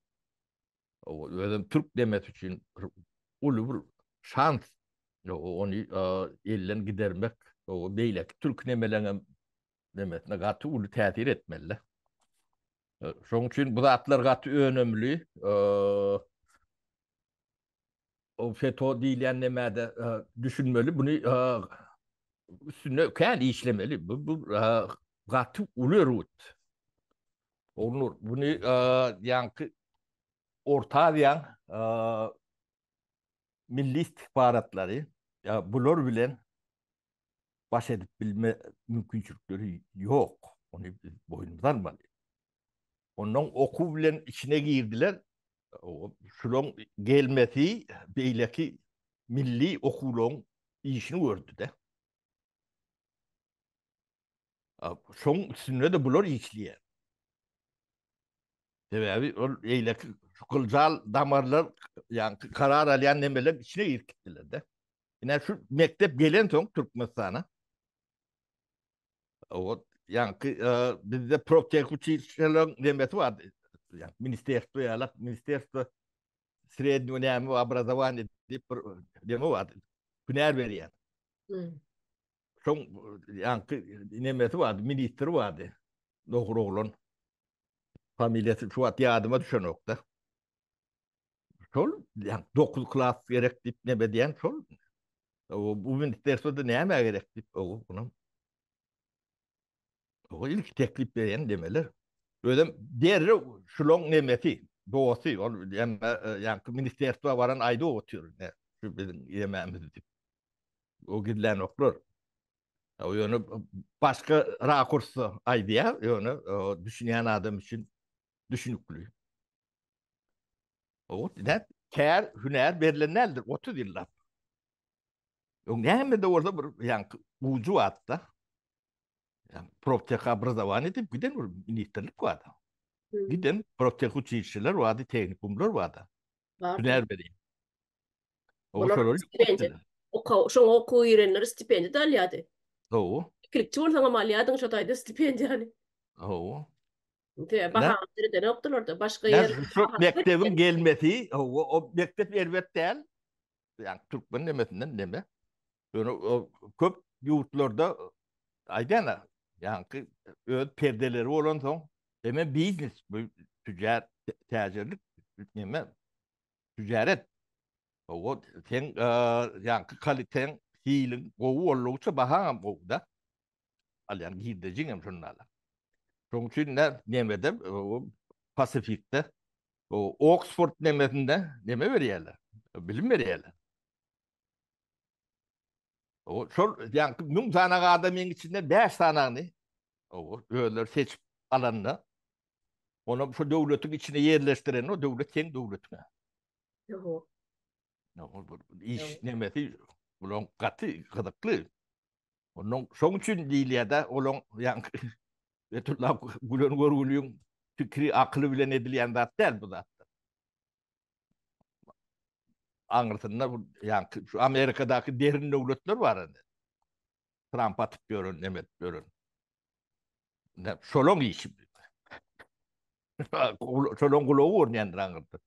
özem türk demesi üçin bir uly bir şans ony elden gidermek beýleki türk nemeleňem nemesine gaty uly täsir etmeli. Şonuň üçin bu zatlar gaty önemli. O FETÖ diýilýän nemäde düşünmeli. Buny üstünde kän işlemeli. Bu, bu gaty uly örgüt. Ogulnur, buny ýaňky Orta Aziýaň milli istihbaratlary bular bilen baş edip bilme mümkinçilikleri ýok. Ony biz boýnumyza almaly. Ondan okuw bilen içine girdiler. Şulaň gelmesi beýleki milli okuwlaryň işini gördü-de. Şoň üstünde-de bular işleýär. Sebäbi ol beýleki gyljal damarlar, ýagny karar alýan nemeler içine girip gitdiler-de. Ine şu mekdep gelensoň Türkmenistana o ýaňky e, bizde proftehuçilişeleriň nemesi bardy. Ýa ministerstwo ýalak, ministerstwo srednýo näme obrazowaniýe diýip bir neme bardy. Hünär berýän. Hmm. Şoň ýaňky nemesi bardy, ministri bardy. Nohur oglan. Familiýasy şu wagt ýadyma düşenok-da. Şol 9 klas gerek diýip neme diýen şol. Bu ministerstwoda näme gerek diýip o onam. O ilk teklip berýän demeler. Özem derrew şulaň nemesi, dosty, ol ýa ýaňky ministerstwa baran aýdyp otyr, ne, şu biziň ýemämiz diýip. O gizlänoklar. Ýöne başga rakursda aýdýar, ýöne düşünýän adam üçin düşünikli. O näme? Kär, hünär berlen däldir 30 ýyllap. Öň näme-de bolsa bir ýaňky ujy bardy-da. Ýa proftehoobrazowaniýe diýip giden bir ministrlik bardy. Giden proftehuçilişeler bardy, tehnikumlar bardy. Hünär berýän. Olar stipendiýa. Oka, şoňa okuwa girenler stipendiýa-da alýardy. Hawa. Ikilikçi bolsaňam alýardyň şo taýda stipendiýany. Hawa. Sebäbi baha seredenokdylar-da, başga ýer. Şu mekdebiň gelmesi, hawa, o mekdep erbet däl. Ýa türkmen nemesinden neme. Ýöne köp ýurtlarda aýdýan-a, ýaňky öz perdeleri bolansoň, hemem biznes, bu tüjjar, täjirlik neme, tüjaret. Hawa, seň ýaňky kaliteň, hiliň gowy boldugyça bahaňam gowy-da. Alýan girdejiň hem şonda alar. Şonuň üçin de nemede, Pasifikde, Oksford nemesinde neme berýärler? Bilim berýärler. O şol ýaňky 1000 sany adamyň içinde 5 sanyny o özleri seçip alanda Onam şu döwletiň içine ýerleşdiren o döwlet seň döwletiň. Ýok. Iş nemesi bulaň gaty gyzykly. Ondan şoň üçin diýilýär-de, olaň ýaňky Fethullah Gülen görgüliň pikiri, akyly bilen edilýän zat däl bu zatlar. Aňyrsynda bu ýaňky şu Amerikadaky derin döwletler bar indi. Tramp atyp ýören, neme edip ýören. Şolaň işi. Şolaň gulagy görünýändir aňyrda.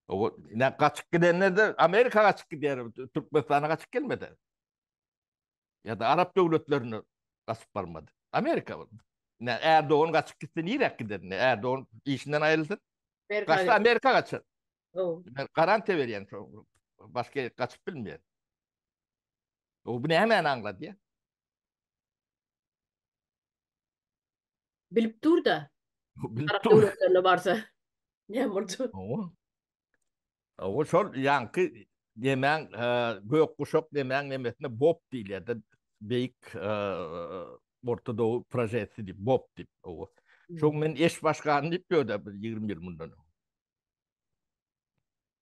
O ne gaçyp gidenler de Amerika gaçyp gidýär, Türkmenistana gaçyp gelmedi. Ya da Arap döwletlerine gaçyp barmady. Amerika. Ne Erdogan gaçyp gitse niräk gider? Ne Erdogan işinden aýrylsyn. Gaçsa Amerika gaçar. Men garantiýa berýän şo. Başga gaçyp bilmeýär. O bu nämäni aňladýar? Bilip dur da. Bilip Arap dur. döwletlerine barsa näme boljak? Hawa. Hawa şol ýaňky nemäň gök guşak nemäň nemesine BOP diýilýär-de. Beýik Orta Doğu projesi diýip, BOP diýip. Hawa. Şoň men eş başgany diýip ýördi bir 20 ýyl mundan öň.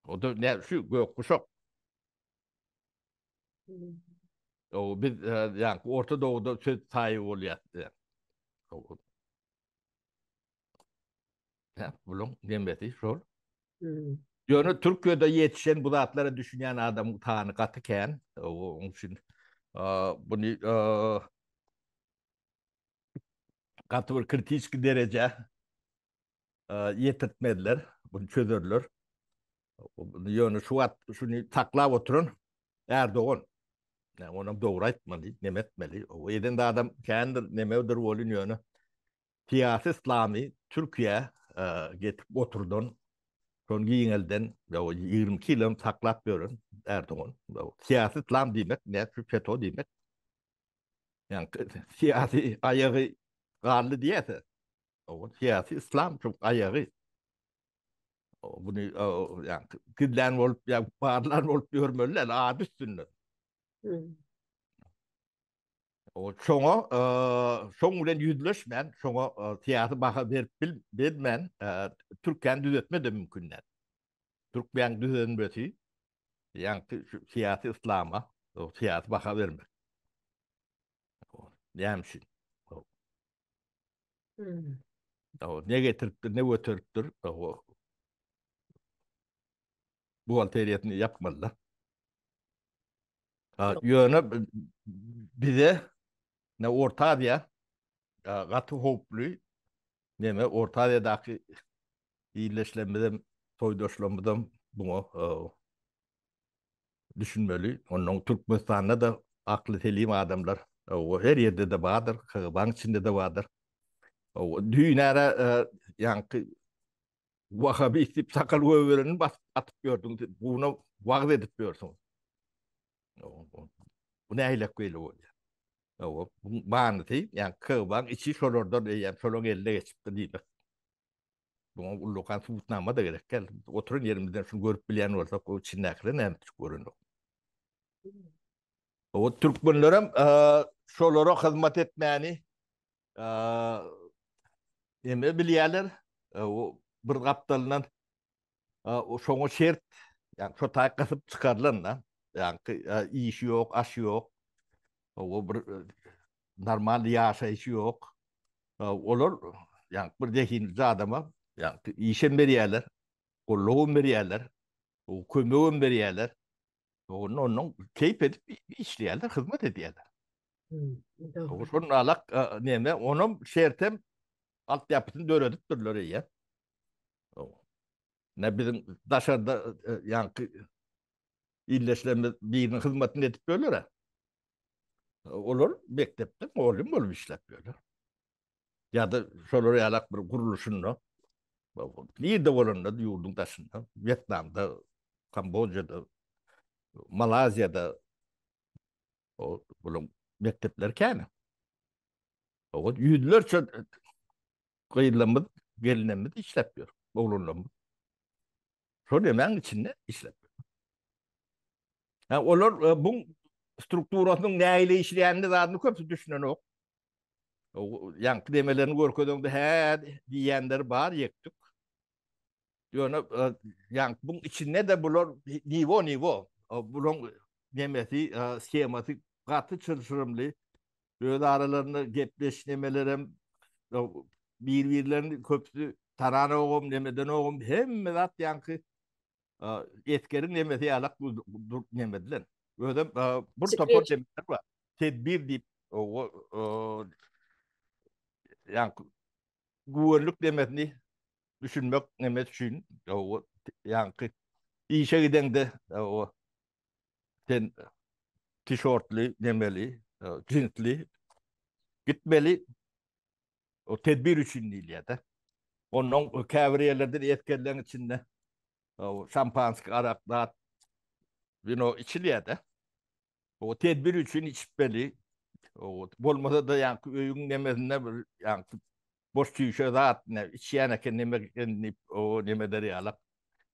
O da ne şu gök guşak. O biz ýa Orta Doğuda söz sahibi bolýar. Hä, buluň nemesi şol. Ýöne Türkiýede ýetişen bu zatlara düşünýän adamyň sany gaty kän. Onuň üçin buny gaty bir kritiski derejä ýetirtmezler, bunu çözerler. Ýöne şu wagt şuny saklap oturan Erdogan. Ýa onam dogry aýtmaly, neme etmeli. O eden adam kändir, nemedir bolun ýöne. Syýasy islamy Türkiýä getirip oturdan, şony giňelden, ýa 22 ýylam saklap ýören Erdogan. Syýasy islam diýmek, näme şu FETÖ diýmek. Ýa syýasy aýagy galdy diýýärse. O syýasy islam şu aýagy. Bunu ýa gizlän bolup ýa barlan bolup ýörmeli däl, ady üstünde. O şoňa şoň bilen ýüzleşmän, şoňa syýasy baha berip bil, bermän Türkiýäni düzetme de mümkin däl. Türkmen düzenmesi ýa syýasy islama syýasy baha bermek. Näme üçin? Hmm. Ne getiripdir, ne göteripdir. Buhgalteriýasyny ýapmalylar. Ýöne bize ne Orta Aziýa gaty howply neme Orta Aziýadaky ildeşlerimizem, soýdaşlarymyzam buňa düşünmeli. Ondan Türkmenistanda-da akly selim adamlar her ýerde-de bardyr, KGB-niň içinde-de bardyr. Düýn ara ýaňky wahabist diýip sakal goýberenini basyp atyp ýördüň, buna wagyz edip ýörsüň. Bu nähilek beýle bolýar? Bu manysy, ýa KGB-niň içi şolardan eýýäm şolaryň eline geçipdir diýmek. Buňa ullakan subutnama-da gerek däl. Oturan ýerimizden şuny görüp bilýän bolsak, o içindäkiler näme üçin görenok? O türkmenlerem şolara hyzmat etmäni eme bilýärler. O bir gapdalyndan şoňa şert, ýagny şo taý gysyp çykarylan da. Ýagny işi ýok, aşy ýok. O bir normal ýaşaýşy ýok. Olar ýagny bir zehinli adama ýagny işem berýärler, gollagam berýärler, kömegem berýärler. Onda ondan keýp edip işleýärler, hyzmat edýärler. Hmm. Şonun alak e, neme, onam şertem altyapysyny döredipdirler eýýäm. Ne biziň daşarda e, ýaňky illeşlerimiz biriniň hyzmatyny edip ýörler. Olar mekdepde mugallym bolup işläp ýörler. Ýa-da şolar ýalak bir gurluşynda nirde bolanda ýurduň daşynda, Wýetnamda, Kambojada, Malaýziýada o bularyň mekdepleri kän. O ýüzlerçe gyzlarymyz, gelinlerimiz işläp ýör, oglanlarymyz. Şol nemäň içinde işläp ýör. Ha, olar e, bu strukturasynyň nähili işleýänini zadyny köpüsi düşünenok. Ýaňky demelerini görkezeňde hä diýýänleri bar ýekdik. Ýöne e, ýaňky buň içinde-de bular niwo niwo. Bulaň nemesi, e, skemasy gaty çylşyrymly. Öz aralarynda gepleş nemelerem bir-birlerini köpüsi tananogam, nemedenogam hemme zat ýaňky esgeriň nemesi ýalak nemedilen. Özem bir topar nemeler bar. Tedbir diýip, ýaňky güvenlik nemesini düşünmek nemesi üçin, ýaňky işe gideňde sen tişortly nemeli, jinsli gitmeli. O tedbir üçin diýilýär-de. Ondan käbir ýerlerde esgerleň içinde şampanski, arak, zat, wino içilýär-de. O tedbir üçin içmeli. O bolmasa-da ýaňky öýüň nemesinde bir ýaňky boş çüýşe zat ne içýän eken neme eken diýip o neme eder ýalak.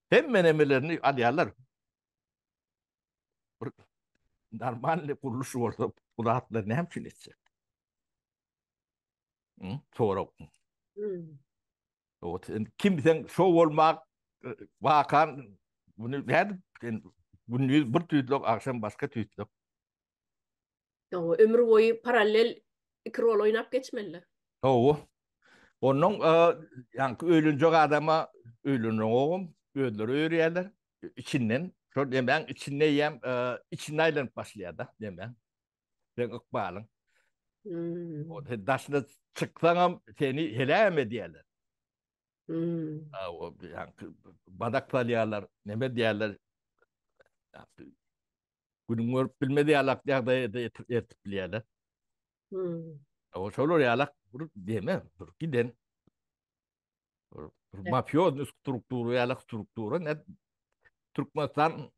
Hemme nemelerini alýarlar. Bir normalny gurluş bolsa bu zatlary näme üçin etjek? Sorag. O sen kim sen şo bolmak wakan bunu nädip sen gündiz bir tüýtlek akşam başga tüýtlek. Hawa, ömür boýy parallel iki rol oýnap geçmeli. Hawa. Ondan ýaňky öýlenjek adama öýlenogam özleri öýerýärler. Içinden şol nemäň içinde eýýäm içinde aýlanyp başlaýar-da nemäň. Seň ykbalyň. Hmm. O sen daşyna çyksaňam seni helägem edýärler. Hmm. O ýaňky badak salýarlar, neme diýýärler. Günüň görüp bilmez ýalak ýagdaýa da ertip bilýärler. Hmm. O şolar ýalak bir deme, bir giden bir mafioz struktura ýalak struktura ne Türkmenistan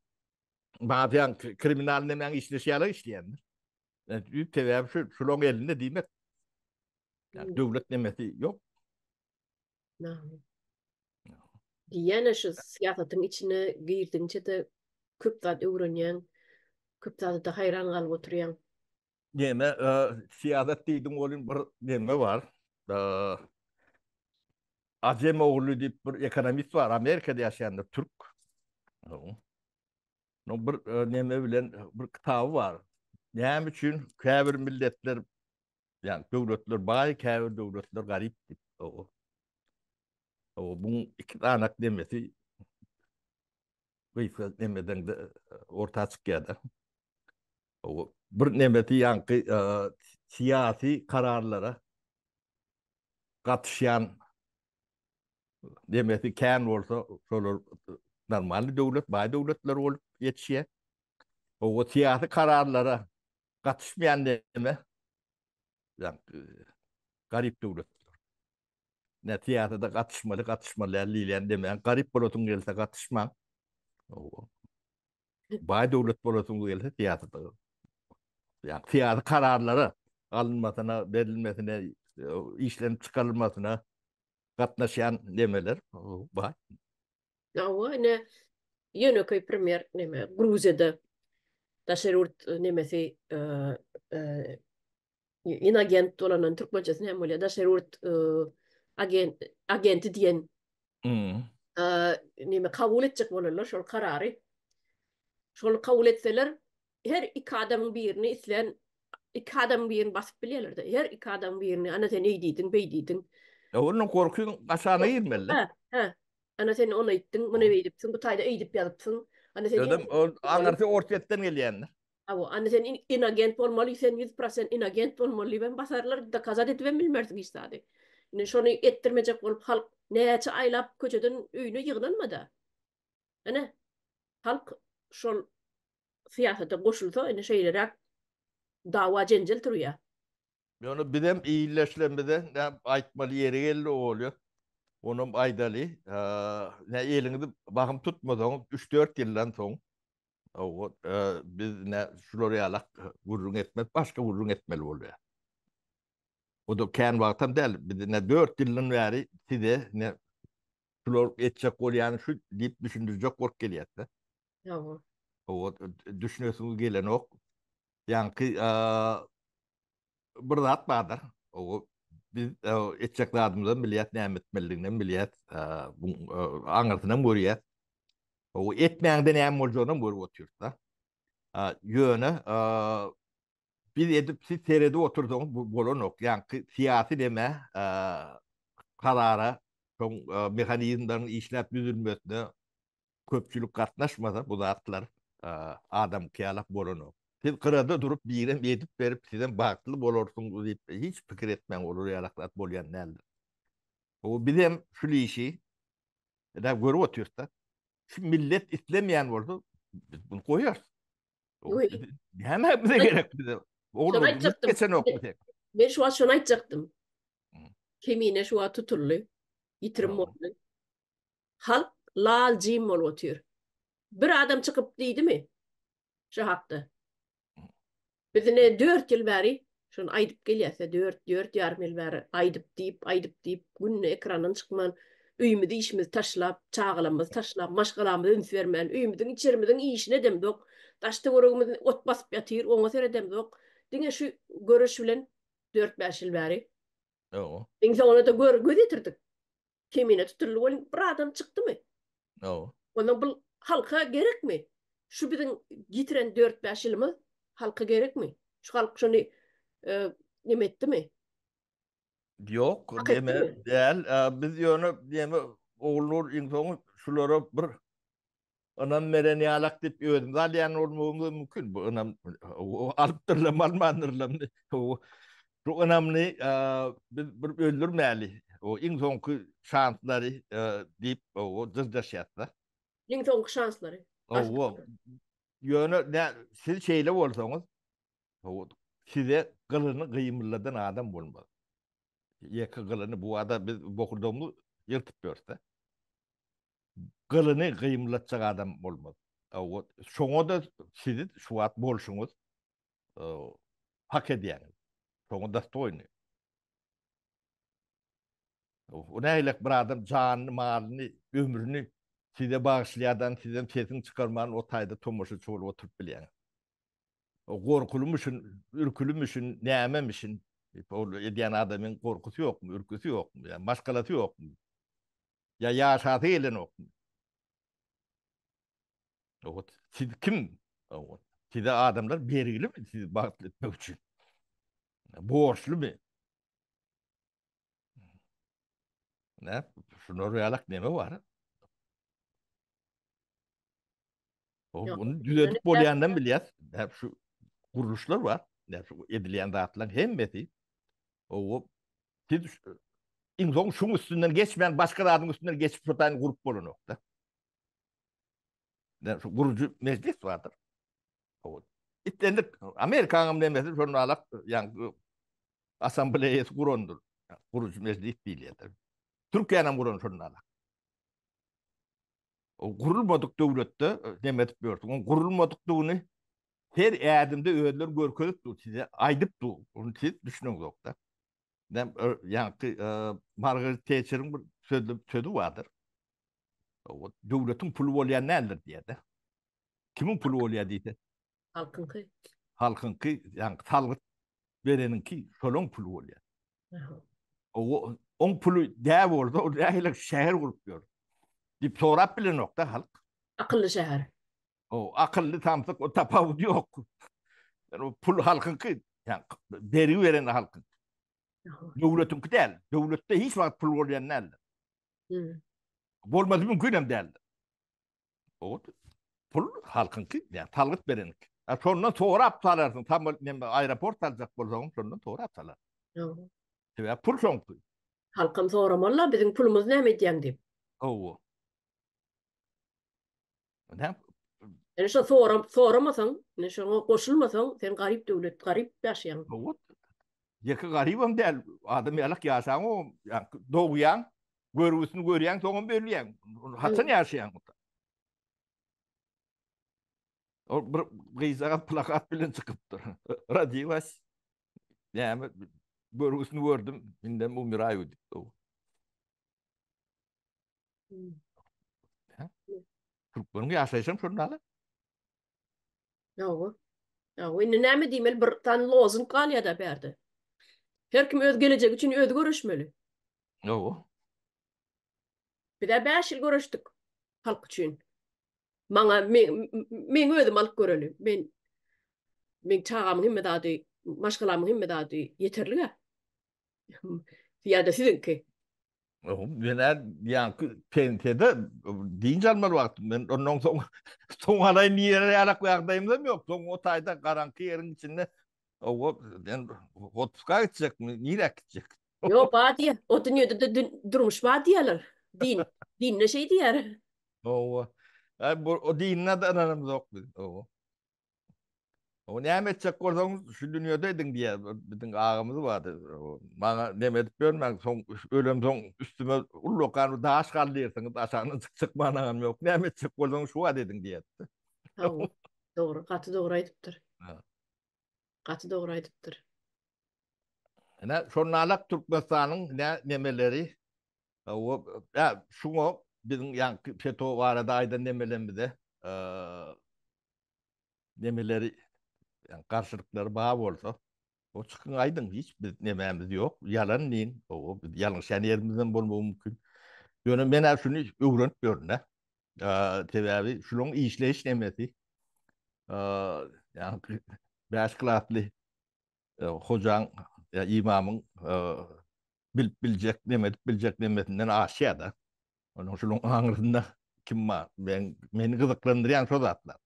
mafiýaň kriminal nemäň işleşi ýaly işleýändir. Yani, düýp sebäbi şu, şulaň elinde diýmek. Yani, döwlet nemesi ýok. Diýýän şu syýasatyň içine girdiňçe-de köp zat öwrenýäň, köp zada-da haýran galyp oturýaň. Neme, e, syýasat diýdiň welin bir neme bar. E, Ajemogly diýip bir ekonomist bar, Amerikada ýaşaýandyr, türk. No bir e, neme bilen bir kitaby bar. Näme üçin käbir milletler, ýagny döwletler baý, käbir döwletler garyp diýip. O, o buň iki danak nemesi gysga nemeden de orta çykýar-da. O bir nemesi ýaňky e, syýasy kararlara gatyşýan demesi kän bolsa, şolar normalny döwlet, baý döwletler bolup ýetişýär. O syýasy kararlara gatyşmaýan deme, ýa garyp döwletler. Ne syýasata gatyşmaly, gatyşmaly däl diýilýän demäň. Garyp bolasyň gelse gatyşmaň. Baý döwlet bolasyň gelse syýasata. Ýa syýasy kararlara alynmasyna, berilmesine, işlenip çykarylmasyna gatnaşýan nemeler baý. Hawa, ine ýönekeý primer neme Gruziýada. Daşary ýurt nemesi inagent bolandan türkmençesi näme bolýar? Daşary ýurt agent agenti diýen neme kabul etjek bolarlar şol karary. Şol kabul etseler her iki adamyň birini islän iki adamyň birini basyp bilýärler-de. Her iki adamyň birini ana sen eý diýdiň, beý diýdiň. Onuň gorkyň aşagyna girmeli. Hä, hä. Ana sen ony aýtdyň, muny beýdipsiň, bu taýda eýdip ýazypsyň. Ana sen Özem ol aňyrsy Orsýetden gelýändir. Hawa, ana sen inagent bolmaly, sen 100% inagent bolmaly diýibem basarlar, dokazat edibem bilmersiň hiç zady. Indi şony etdirmejek bolup halk näçe aýlap köçeden öýüne ýygnanmada. Ine, halk şol syýasata goşulsa, ine şeýleräk dawa-jenjel turýar. Ýöne bizem illeşlemizde nä aýtmaly ýeri geldi bolýar. Onam aýdaly. Nä eliňizi bahym tutmasaňyz üç-dört ýyldan soň biz nä şular ýalak gürrüň etmez, başga gürrüň etmeli bolýar. O-da kän wagtam däl. Biz nä dört ýyldan bäri size nä şular etjek bolýany şu diýip düşündirjek bolup gelýäs-de. Hawa. Hawa, düşünesiňiz gelenok. Ýaňky bir zat bardyr. O biz etjek zadymyzam bilýäs, näme etmelidiginem bilýäs. Bu aňyrsynam görýäs. O etmäňde näme boljagynam görüp otyrys-da. Ýöne biz edip siz seredip otursaňyz bu bolanok. Ýaňky syýasy neme karara, şoň mehanizmleriň işläp düzülmesine köpçülik gatnaşmasa bu zatlar adamky ýalak bolanok. Siz gyrada durup birem edip berip sizem bagtly bolarsyňyz diýip hiç pikir etmäň olar ýalak zat bolýan däldir. Bu bizem şul işi eda görüp otyrysda. Şu millet islemeýän bolsa biz bunu goýarys. Näme bize gerek bize? Şony aýtjakdym. Geçenok bize. Men şu wagt şony aýtjakdym. Kemine şu wagt tutuldy. Ýitirim boldy. Halk lal jim bolup otyr. Bir adam çykyp diýdimi şu hakda? Biz ine 4 ýyl bäri şony aýdyp gelýäs, 4, 4 ýarym ýyl bäri aýdyp diýip, aýdyp diýip, günde ekrandan çykman, öýümizi, işimizi taşlap, çagalarymyzy taşlap, maşgalamyza üns bermän, öýümiziň, içerimiziň işini edemzok, daş-töweregimizi ot basyp ýatyr, oňa seredemzok. Diňe şu göreş bilen 4-5 ýyl bäri. Ýok. Iň soňunda-da gör, göz ýetirdik. Kemine tutuldy welin bir adam çykdymy? Ýok. Onda bu halka gerekmi? Şu biziň ýitiren dört-bäş ýylymyz halka gerekmi? Şu halk şony neme etdimi? Ýok, neme däl. Biz ýöne neme Ogulnur iň soňy şulara bir Ynam beren ýalak diýip özümiz alýan bolmagymyz mümkin. Bu ynam alypdyrlam, almandyrlam. Bu ynamly biz bir öldürmäli. O iň soňky şanslary diýip o dyrjaşýarlar. Iň soňky şanslary. Hawa. Ýöne siz şeýle bolsaňyz, size gylyny gymylladan adam bolmaz. Ýeke gylyny bu ada biz bokurdagymyzy ýyrtyp ýörse. Gylyny gymylatjak adam bolmaz. Şoňa-da sizi şu wagt bolşuňyz hak edýäňiz. Şoňa dostoýny. O nähilek bir adam janyny, malyny, ömrüni size bagyşlaýardan sizem sesiňi çykarman o taýda tomaşaçy bolup oturyp bilýäňiz. O gorkulymyşyn, ürkülimişin, nämemişin? Ol edýän adamyň gorkusy ýokmy, ürküsi ýokmy, ýa maşgalasy ýokmy? Ýa ýaşasy gelenokmy? Owat, siz kim? Owat, size adamlar bergilimi sizi bagtly etmek üçin? Borçlumy? Ne? Şular ýalak neme bar? Bunu düzedip bolýandan bilýäs. Hep şu gurluşlar bar. Hep şu edilýän zatlaryň hemmesi. O siz iň soň şuň üstünden geçmän başga zadyň üstünden geçip şu taýyn gurup bolanokda. Ne şu gurujy mejlis bardyr. O islendik Amerikanyň nemesi şonu alak, ýa assambleýasy gurandyr. Gurujy mejlis diýilýär. Türkiýäniň guran şonu alak. O gurulmadyk döwletde neme edip ýörsüň? Oň gurulmadykdygyny her ädimde özleri görkezip dur, size aýdyp dur. Ony siz düşüneňzok-da. Näme, ýaňky Margaret Tetçeriň bir sözli sözi bardyr. O döwletiň puly bolýan däldir diýýär-de. Kimiň puly bolýar diýse. Halkyňky. Halkyňky, ýagny salgyt bereniňki şolaň puly bolýar. O oň puly dä bolsa, o nähili şäher gurup ýör? Diýip sorap bilenok-da halk. Akylly şäher. O akylly samsyk o tapawudy ýok. Yani o pul halkyňky, yani bergi beren halkyň. Döwletiňki däl. Döwletde hiç wagt pul bolýan däldir. Hmm. Bolmasy mümkin hem däldir. O pul halkyňky, yani salgyt bereniňki. Ha şondan sorap salarsyň, tam neme aeroport saljak bolsaň, şondan sorap salar. Sebäp pul şoňky. Halkam soramaly-la, biziň pulumyzy näme edýäň diýip. Hawa. Näme? Ýöne şo soram, soramasaň, ine şoňa goşulmasaň, sen garyp döwlet, garyp ýaşaýaň. Hawa. Ýeke garybam däl, adam ýalak ýaşaň o, dogýaň, görgüsini görýäň, soňam ölýäň. Haçan ýaşaýaň? Ol bir gyzjagaz plakat bilen çykypdyr. Rodilas. Näme görgüsini gördüm, indem umiraýu diýip. Türkmeniň ýaşaýşam şonda ala. Hawa. Hawa, indi näme diýmeli? Bir tane lozung galýar-da bärde. Her kim öz gelejegi üçin özi göreşmeli. Hawa. Biz-ä 5 ýyl göreşdik halk üçin. Maňa meň özüm alyp göreli. Men meň çagamyň hemme zady, maşgalamyň hemme zady ýeterlig-ä. Ýa-da siziňki. Men-ä ýaňky pensiýada dynç almaly wagtym. Men ondan soň soň alaýyn diýer ýalak ýagdaýymyzam ýok. Soň o taýda garaňky ýeriň içinde owa men otpuska gitjekmi, nirä gitjek? Ýok, bar diýýär. O dünýede-de durmuş bar diýýärler. Din, dinde şeý diýýär. Owa. Aý bu o dinine-de ynanamzok biz. Owa. O näme etjek bolsaňyz şu dünýede ediň diýýär. Biziň agamyz bardy. Maňa neme edip ýörmäň, soň ölemsoň üstüme ullakan bir daş galdyrsyňyz, aşagyndan çykjak managam ýok. Näme etjek bolsaňyz şu wagt ediň diýýärdi. Hawa, dogry, gaty dogry aýdypdyr. Gaty dogry aýdypdyr. Ine, şonalak Türkmenistanyň ne nemeleri, hawa, ýa şuňa biziň ýaňky FETÖ barada aýdan nemelerimize, nemeleri ýagny garşylyklary bar bolsa, o çykyň aýdyň, hiç biz nemämiz ýok, ýalan diýiň, o biz ýalňyşýan ýerimizem bolmagy mümkin. Ýöne men-ä şuny öwrenip ýörün-dä. Sebäbi şularyň işleýiş nemesi, ýagny bäş klasly hojaň ýa imamyň bilip biljek, neme edip biljek nemesinden aşýar-da. Onuň şunuň aňyrsynda kim bar? Men meni gyzyklandyrýan şo zatlar.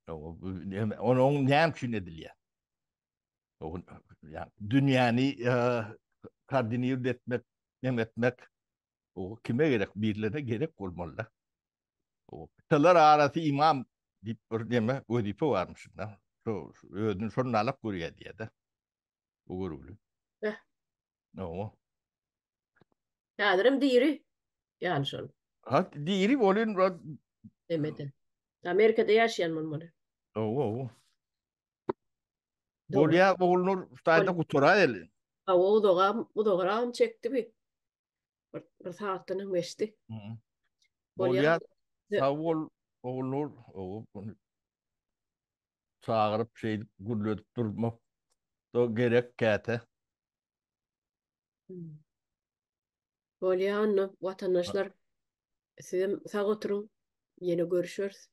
Onuň näme üçin edilýär? Dünýäni koordinir etmek, nem etmek o kime gerek? Birlerine gerek bolmaly-da. O kıtalar arasy imam diýip bir neme wezipe barmyş. Şo özüni şonda alak görýär diýýär-de. Bu görgüli. Eh. Owa. Häzirem diri. Ýaly şol. Ha diri bolyn Demedi. Amerikada ýaşaýan bolmaly. Owa, owa. Bolýa Ogulnur ştaýda gutaraýaly. Hawa uzagam, uzagragam çekdi bi. Bir, bir sagatdan hem geçdi. Bolýa. Sag bol Ogulnur. Owa. Çagyryp şeýdip gürledip durmak da gerek käte. Bolýa onda watandaşlar sizem sag oturyň ýene görüşeris.